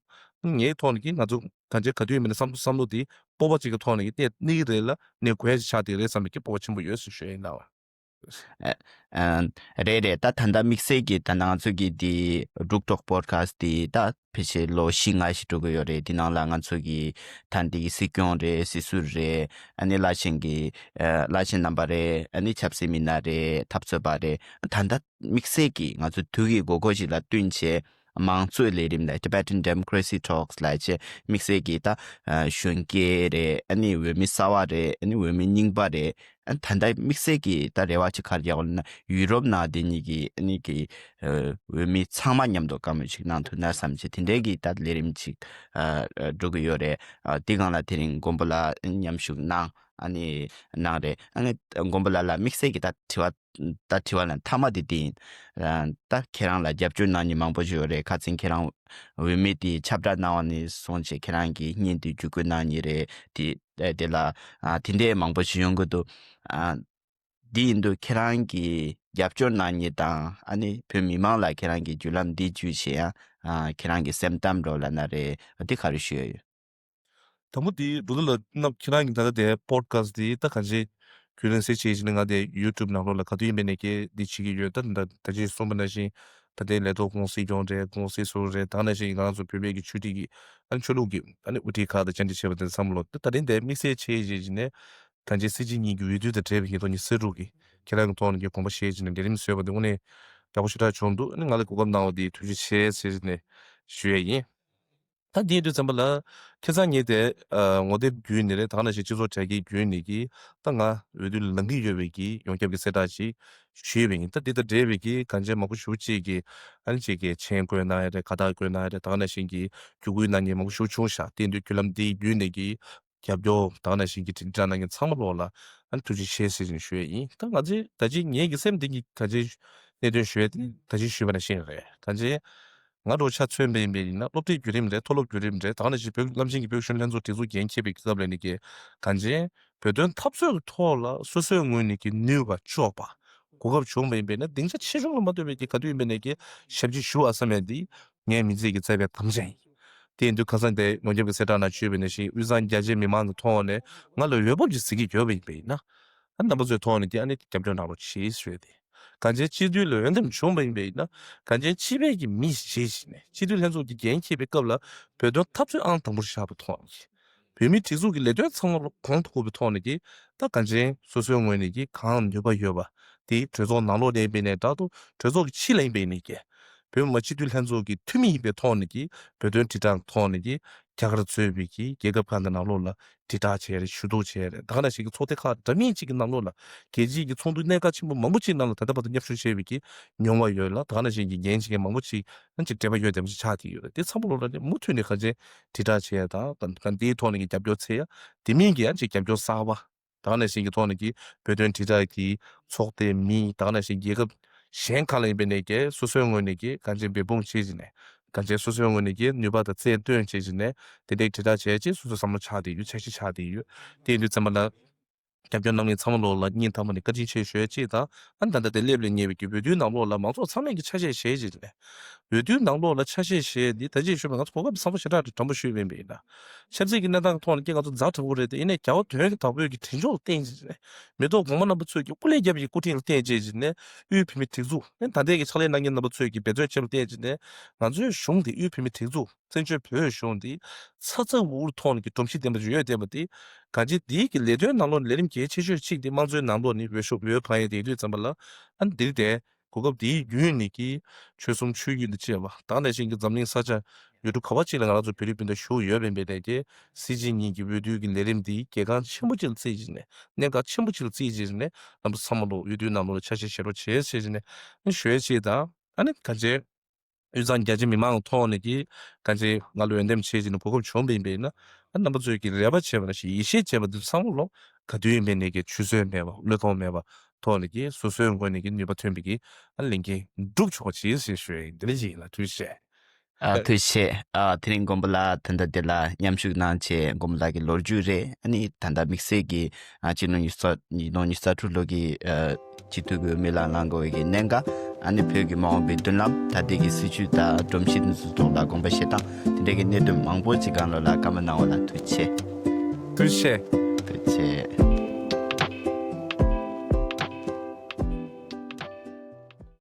ངའི་ཐོག་ནས་ཀྱི་ང་ཚོ་གང་ཅི་ག་དུས་ཡིན་པ་ནས་བསམ་བློ་བསམ་བློ་འདི་སྤོབས་པ་ཅིག་གི་ཐོག་ནས་ཀྱི་གནས་གནས་ཀྱི་རེད་ལ་གནས་དགོས་ཡ་ཅིག་ཆགས་བསྡད་རེད་བསམ་པའི་ཀྱི་སྤོབས་པ་ཆེན་པོ་ཡོད་ཟེར་ཞུ་ཡ་ཡིན་ལགས། ཨ། ཨ། རེད་རེད། ད་ད་ལྟ་དམིགས་བསལ་གྱི་ད་ང་ཚོ་གི་འདི་འབྲུག་ཊོག་པོ་ཌི་ཁ་སི་འདི་ད་ཕལ་ཆེར་ལོ་བཞི་ལྔ་ཞིག་འགྲོ་གི་ཡོད་རེད། འདི་ནང་ལ་ང་ཚོ་གི་ད་འདི་གི་སྲིད་སྐྱོང་རེད། སྲིད་ཟུར་རེད། ཨ་ནི་བླ་ཆེན་གྱི་ཨ། བླ་ཆེན་རྣམ་པ་རེད། ཨ་ནི་ཆབ་སྲིད་མི་སྣ་རེད། འཐབ་རྩོད་པ་རེད། ད་ལྟ་དམིགས་བསལ་གྱི་ང་ཚོ་དུས་ཀྱི་དགོས་མཁོ་ཞིག་ལ་བསྟུན་བྱས་དམངས་གཙོའི་ལས་རིམ་ལ་Tibetan Democracy Talks ལབ་བྱས་དམིགས་བསལ་གྱི་ད་ཨ། གཞོན་སྐྱེས་རེད། ཨ་ནི་འོས་མི་གསར་བ་རེད། ཨ་ནི་འོས་མི་རྙིང་པ་རེད། ཨ། ད་ལྟ་དམིགས་བསལ་གྱི་ད་རེ་བ་ཅིག་ག་རེ་ཡོད་ལབ་ན་ཡུ་རོབ་ནང་དེ་གཉིས་ཀྱི་ཨ་ནི་གི་ཨ། འོས་མི་ཚང་མ་མཉམ་དུ་བཀའ་མོལ་ཅིག་གནང་ཐུབ་ན་བསམ་བྱས་དེ་འདྲའི་གི་ད་ལས་རིམ་ཅིག་ཨ། འགྲོ་གི་ཡོད་རེད། ཨ། དེ་སྒང་ལ་དེ་རིང་མགོན་པོ་ལགས་མཉམ་ཞུགས་གནང་ཨ་ནི་གནང་རེད། ཨ་ནི་མགོན་པོ་ལགས་ལ་དམིགས་བསལ་གྱི་ད་དྲི་བ་ད་དྲི་བ་ལ་མཐའ་མ་དེ་དེ་ཡིན། ཨ། ད་ཁྱེད་རང་ལ་རྒྱབ་སྐྱོར་གནང་མཁན་མང་པོ་ཞིག་ཡོད་རེད། ཁ་སང་ཁྱེད་རང་འོས་མི་དེ་ཁྱབ་བསྒྲགས་གནང་བ་ནས་བཟུང་བྱས་ཁྱེད་རང་གིས་བརྙན་དེ་བརྒྱུད་སྐུར་གནང་མཁན་རེད། དེ་དེ་ལ་ཨ། དེ་འདྲའི་མང་པོ་ཞིག་ཡོང་གི་འདུག་ཨ། འདི་ཡིན་དུས་ཁྱེད་རང་གིས་རྒྱབ་སྐྱོར་གནང་མཁན་དང་ཨ་ནི་བོད་མི་མང་ལ་ཁྱེད་རང་གིས་བརྒྱུད་ལམ་འདི་བརྒྱུད་བྱས་ཡང་ཨ། ཁྱེད་རང་གི་སེམས་གཏམ་འདྲ་ལབ་ན་རེད། འདི་ག་རེ་ཞུ་ཡ་ཡོད། དང་པོ་འདི་འབྲུག་རྡོར་ལགས་རྣམ་ཁྱེད་རང་གི་ད་ལྟ་དེ་པོ་ཌི་ཁ་སི་འདི་ད་གང་ཅི་རྒྱུན་ལས་སེ་བྱས་ཕྱིན་ང་དེ་ཡུ་ཊུབ་ནང་ལོགས་ལ་ག་དུས་ཡིན་པའི་ནས་ཀྱི་འདི་བྱེད་ཀྱི་ཡོད། ད་ད་ད་ཅི་གསུངས་པ་ནང་བཞིན་ད་ལྟའི་ལས་ཐོག་ཁོང་སྲིད་སྐྱོང་རེད། ཁོང་སྲིད་ཟུར་རེད། ད་ནང་བཞིན་ང་རང་ཚོ་བོད་པའི་གི་ཆོས་ཁྲིད་ཀྱི་ཨ་ནི་ཆོས་ལུགས་ཀྱི་ཨ་ནི་དབུ་ཁྲིད་ཁག་དང་བཅར་འདྲི་བྱས་པ་དེ་བསམ་བློ་ད་ད་རིང་དེ་དམིགས་བསལ་བྱས་ཕྱིན་ནས་གང་ཅི་སྲིད་སྤྱི་གཉིས་ཀྱི་འོས་བསྡུ་དང་འབྲེལ་བའི་གི་ཐོག་ནས་སེ་རུ་གི་ཁྱེད་རང་གི་ཐོག་ནས་ཀྱི་དགོངས་པ་བཞེས་ཕྱིན་ནས་ལས་རིམ་བཟོས་པ་དེ་དངོས་གནས་ཡག་པོ་ཞེ་དྲག་བྱུང་འདུག་ཨ་ནི་ང་ལ་གོ་སྐབས་གནང་བ་དེ་ཐུགས་རྗེ་ཆེ་ཟེར་ནས་ཞུ་ཡ་ཡིན། ད་དེ་ཡིན་དུས་ཙམ་པ་ལ་ཁ་སང་ངས་དེ་ཨ་ངོ་དེབ་བརྒྱུད་ནས་རེད། ད་ག་ནང་བཞིན་སྤྱི་ཚོགས་དྲ་རྒྱའི་བརྒྱུད་ནས་ཀྱི་ད་ང་འོས་བསྡུ་ལ་ལངས་ཀྱི་ཡོད་པའི་གི་ཡོངས་ཁྱབ་ཀྱི་གསལ་བསྒྲགས་ཅིག་ཞུས་པ་ཡིན། ད་དེ་དང་འབྲེལ་བའི་གི་གང་ཅི་མང་པོ་ཞེ་པོ་ཅིག་གི་ཨ་ནི་ཅིག་གི་མཆན་བཀོད་གནང་ཡ་རེད། དགའ་རྟགས་བཀོད་གནང་ཡ་རེད། ད་ག་ནང་བཞིན་གྱི་བརྒྱུད་སྐུལ་གནང་མཁན་མང་པོ་ཞེ་པོ་བྱུང་ཤག་དེ་ཡིན་དུས་བརྒྱུད་ལམ་དེའི་བརྒྱུད་ནས་ཀྱི་རྒྱབ་སྐྱོར་ད་ག་ནང་བཞིན་གྱི་དྲིལ་བསྒྲགས་གནང་མཁན་ཚང་མ་ལོག་ལ་ཨ་ནི་ཐུགས་རྗེ་ཆེ་ཟེར་བཞིན་ཞུ་ཡ་ཡིན། ད་ང་ཚོས་ད་ཅི་ངེད་ཀྱི་སེམས་གཏིང་གི་གང་ཅི་གནད་དོན་ཞུ་ཡ་དེ་ད་ཅི་ཞུས་པ་ནང་བཞིན་རེད། གང་ཅི་ང་འདྲ་ཆ་མཚོན་པ་ཡིན་པ་ཡིན་ན་སློབ་གྲྭའི་བརྒྱུད་རིམ་རེད། མཐོ་སློབ་བརྒྱུད་རིམ་རེད། ད་ག་ནང་བཞིན་བོད་བླམ་ཆེན་གྱི་བོད་གཞོན་ལྷན་ཚོགས་སྒྲིག་འཛུགས་འགན་འཁྱེར་བའི་སྐབས་ལ་ནི་ཀྱི་གང་ཅི་བོད་དོན་འཐབ་རྩོད་ཀྱི་ཐོག་ལ་སོ་སོའི་ངོས་ནས་ཀྱི་ནུས་པ་ལྕོགས་པ་གོ་སྐབས་བྱུང་བ་ཡིན་པས་ན་སྡིངས་ཆ་ཆེ་ཆུང་ལ་མ་ལྟོས་པའི་ཀྱི་ག་དུས་ཡིན་པས་ན་ཀྱི་ཞབས་ཕྱི་ཞུ་བ་བསམ་ཡ་འདི་ངའི་མི་ཚེ་གི་རྩ་བའི་དམ་བཅའ་ཡིན། དེ་ཡིན་དུས་ཁ་སང་དེ་ངོ་རྒྱབ་ཀྱི་གསལ་བསྒྲགས་ནང་བརྗོད་པའི་ནང་བཞིན་དབུས་གཙང་རྒྱ་ཆེའི་མི་མང་གི་ཐོག་ནས་ང་ལ་འོས་འབབ་ཅིག་གཟིགས་ཀྱི་ཡོད་པ་ཡིན་པས་ན། ཨ་རྣམ་པ་ཚོའི་ཐོག་ནས་ཀྱི་ཨ་ནི་རྒྱབ་སྐྱོར་གནང་རོགས་གྱིས་ཞུས་ཏེ། གང་ཅི་སྤྱི་འཐུས་ལ་འོས་འདེམས་བྱུང་བ་ཡིན་པས་ན་གང་ཅི་སྤྱི་པའི་གི་མི་ཞིག་བྱས་ཤིང་ནས་སྤྱི་འཐུས་ལྷན་ཚོགས་ཀྱི་འགན་འཁྱེར་བའི་སྐབས་ལ་བོད་དོན་འཐབ་རྩོད་ཨང་དང་པོར་བཞག་པའི་ཐོག་ནས་ཀྱི་བོད་མིའི་སྒྲིག་འཛུགས་ཀྱི་ལས་དོན་ཚང་མ་གོང་དུ་བཀུར་བའི་ཐོག་ནས་ཀྱི་ད་གང་ཅི་སོ་སོའི་ངོས་ནས་ཀྱི་གང་ནུས་པ་ཡོད་པ་དེ་གྲོས་ཚོགས་ནང་ལོགས་ལ་ཡིན་པས་ན་འདྲ་འདུག་གྲོས་ཚོགས་ཀྱི་ཕྱི་ལ་ཡིན་པས་ན་ཀྱི་བོད་མི་མང་སྤྱི་འཐུས་ལྷན་ཚོགས་ཀྱི་འཐུས་མི་ཡིན་པའི་ཐོག་ནས་ཀྱི་བོད་དོན་དྲིལ་བསྒྲགས་ཐོག་ནས་ཀྱི་རྒྱ་གར་གཙོས་པའི་ཀྱི་རྒྱལ་ཁབ་ཁག་གི་ནང་ལོགས་ལ་དྲིལ་བསྒྲགས་བྱས་རེད། ཞུ་གཏུག་བྱས་རེད། ད་ག་ནང་བཞིན་གྱི་ཚོགས་སྡེ་ཁག་འདྲ་མིན་ཅིག་གི་ནང་ལོགས་ལ་རྒྱལ་སྤྱིའི་གི་ཚོགས་འདུ་གནད་འགག་ཆེན་པོ་མང་པོ་ཅིག་ནང་ལ་ད་ལྟ་བར་དུ་མཉམ་ཞུགས་བྱས་པའི་གི་མྱོང་བ་ཡོད་ལ། ད་ག་ནང་བཞིན་གྱི་འགན་བཞེས་མཁན་མང་པོ་ཅིག་ཨ་ཅིག་འབྲེལ་བ་ཡོད་བདེ་པོ་ཅིག་ཆགས་བསྡད་ཡོད་རེད། དེ་ཚང་མ་ལོག་ལ་ནི་མུ་མཐུད་ནས་ག་ཅི་དྲིལ་བསྒྲགས་བྱས་ཡ་དང་ག་འདིའི་ཐོག་ནས་ཀྱི་རྒྱབ་སྐྱོར་འཚོལ་ཡ་དེ་མིན་གྱི་ཨ་ཅིག་རྒྱབ་སྐྱོར་གསར་པ་ད་ག་ནང་བཞིན་གྱི་ཐོག་ནས་ཀྱི་བོད་དོན་དྲིལ་བསྒྲགས་ཀྱི་ཚོགས་སྡེ་མི་ད་ག་ནང་བཞིན་རྒྱལ་ཁབ་གཞན་ཁག་ལ་ཡིན་པའི་ནས་ཀྱི་སོ་སོའི་ངོས་ནས་ཀྱི་ག་ཅི་འབད་འབུངས་བྱེད་བཞིན་ནས་ག་ཅི་སོ་སོའི་ངོས་ནས་ཀྱི་ནུས་པ་དང་རྩལ་བཏོན་བྱེད་བཞིན་ནས་དེ་འདྲའི་དྲིལ་བསྒྲགས་བྱས་རྗེས་སོ་སོའི་བསམ་བློ་ཆགས་བསྡད་ཡོད། འཆར་གཞི་ཆགས་བསྡད་ཡོད། དེ་ཡིན་དུས་ཙམ་པ་ལ་རྒྱབ་སྐྱོར་གནང་མཁན་ཚང་མ་ལོག་ལ་སྙིང་ཐག་པ་ནས་བཀའ་དྲིན་ཆེ་ཞུ་ཡ་གཅིག་དང་། ཨ་ནི་ད་ལྟ་དེ་སླེབས་ལ་ཉེ་བའི་གི་འོས་བསྡུའི་ནང་ལོགས་ལ་མང་ཚོགས་ཚང་མས་ཀྱི་ཆ་ཤས་བཞེས་བཞིན་ནས་འོས་བསྡུའི་ནང་ལོགས་ལ་ཆ་ཤས་བཞེས་འདི་ད་ཅི་ཞུས་པ་ང་ཚོ་གོ་སྐབས་བཟང་པོ་ཞེ་དྲག་རེད། དྲང་པོ་ཞུས་པ་ཡིན་པས་ན། ཆབ་སྲིད་ཀྱི་གནས་སྟངས་ཐོག་ནས་ཀྱི་ང་ཚོ་ཛ་དྲག་པོ་རེད་དེ། ཡིན་ནའི་རྒྱལ་བ་དོན་གྱི་བདག་པོའི་གི་དྲིན་ཕྱོགས་ལ་བརྟེན་བྱས་ནས་མི་ཐོག་གོང་མ་རྣམ་པ་ཚོས་ཀྱི་སྐུ་ལས་བརྒྱབ་པའི་སྐུ་དྲིན་ལ་བརྟེན་བྱས་ནས་དབུས་བོད་མིའི་སྒྲིག་འཛུགས་ནས་ད་ལྟའི་གི་ཕྱག་ལས་གནང་མཁན་རྣམ་པ་ཚོས་ཀྱི་འབད་བརྩོན་བྱས་པ་ལ་བརྟེན་བྱས་ནས་ང་ཚོའི་གཞུང་དེ་དབུས་བོད་མིའི་སྒྲིག་འཛུགས་བཙན་བྱོལ་བོད་གཞུང་དེ་ཚ་ཚ་འུར་འུར་ཐོག་ནས་ཀྱི་སྒྲོམ་གཞི་ལྡན་པ་ཅིག་ཡོད་བསྡད་པ་དེ་གང་ཅི་དེའི་གི་ལས་དོན་ནང་ལོགས་ནས་ལས་རིམ་གལ་ཆེ་ཤོས་གཅིག་དེ་དམངས་གཙོའི་ནང་ལོགས་ནས་འོས་ཤོག་འོས་འཕང་ཡས་དེ་ཡིན་དུས་ཙམ་པ་ལ་ཨ་ནི་འདིར་དེ་གོ་སྐབས་དེའི་བརྒྱུད་ནས་ཀྱི་ཆོལ་གསུམ་ཆོས་བརྒྱུད་དང་བཅས་པ་ད་ག་ནང་བཞིན་གྱི་འཛམ་གླིང་ས་ཆ་ཡུལ་གྲུ་ག་བ་ཅིག་ལ་ང་རང་ཚོ་བོད་རིགས་སྤུན་ཟླ་བཞུགས་ཡོད་པའི་ནས་ཀྱི་སྲིད་སྤྱི་གཉིས་ཀྱི་འོས་བསྡུའི་གི་ལས་རིམ་འདི་གལ་འགངས་ཆེན་པོ་ཅིག་ལ་བརྩིས་བྱས་ནས་གནད་འགག་ཆེན་པོ་ཅིག་ལ་བརྩིས་བྱས་ནས་རྣམ་པ་ཚང་མ་ལོ་འོས་བསྡུའི་ནང་ལོགས་ལ་ཆ་ཤས་བཞེས་རོགས་བྱེད་ཟེར་བྱས་ནས་ཞུ་ཡས་ཅིག་དང་། ཨ་ནི་ག་ཅི་དབུས་གཙང་རྒྱ་ཆེ་མི་མང་གི་ཐོག་ནས་ཀྱི་ག་ཅི་ང་ལ་འོས་འདེམས་བྱེད་ཅིག་ནས་གོ་སྐབས་བྱུང་བ་ཡིན་པས་ན། ཨ་རྣམ་པ་ཚོས་ཀྱི་རེ་བ་བྱས་པ་ནང་བཞིན་ཡིད་ཆེས་བྱས་པ་འདི་ཚང་མ་ལོ་ག་དུས་ཡིན་པའི་ནས་ཀྱི་ཆུད་ཟོས་མེད་པ་བློས་གཏོང་མེད་པ་ཐོག་ནས་ཀྱི་སོ་སོའི་ངོས་ནས་ཀྱི་ནུས་པ་ཐོན་པའི་ཀྱི་ཨ་ལས་འགན་སྒྲུབ་ཆོག་པ་བྱེད་ཟེར་ཞུ་ཡ་ཡིན། འདི་འདྲ་ཅིག་ཡིན་ལ་ཐུགས་རྗེ་ཆེ། ཨ་ཐུགས་རྗེ་ཆེ། ཨ་དེ་རིང་མགོན་པོ་ལགས་ད་ལྟ་འདི་ལ་མཉམ་ཞུགས་གནང་བྱས། མགོན་པོ་ལགས་ཀྱི་ལོ་རྒྱུས་རེད། ཨ་ནི་ད་ལྟ་དམིགས་བསལ་གྱི་ཨ་སྤྱི་ལོ་ཉི་ཤུ་རྩ་ཉིས་སྟོང་ཉི་ཤུ་རྩ་དྲུག་ལོ་གི་ཨ་སྤྱི་འཐུས་ཀྱི་མི་ལ་ལངས་དགོས་པའི་གནད་འགག་ཨ་ནི་བོད་ཀྱི་མ་འོངས་པའི་མདུན་ལམ། ད་ལྟའི་གི་སྲིད་བྱུས་དང་སྒྲོམ་གཞི་དེ་ཚོའི་ཐོག་ལ་དགོངས་པ་བཞེས་སྟངས། དེ་འདྲའི་གི་གནད་དོན་མང་པོ་ཅིག་སྒང་ལོགས་ལ་བཀའ་མོལ་གནང་བ་ལ་ཐུགས་རྗེ་ཆེ། ཐུགས་རྗེ་ཆེ། ཐུགས་རྗེ་ཆེ།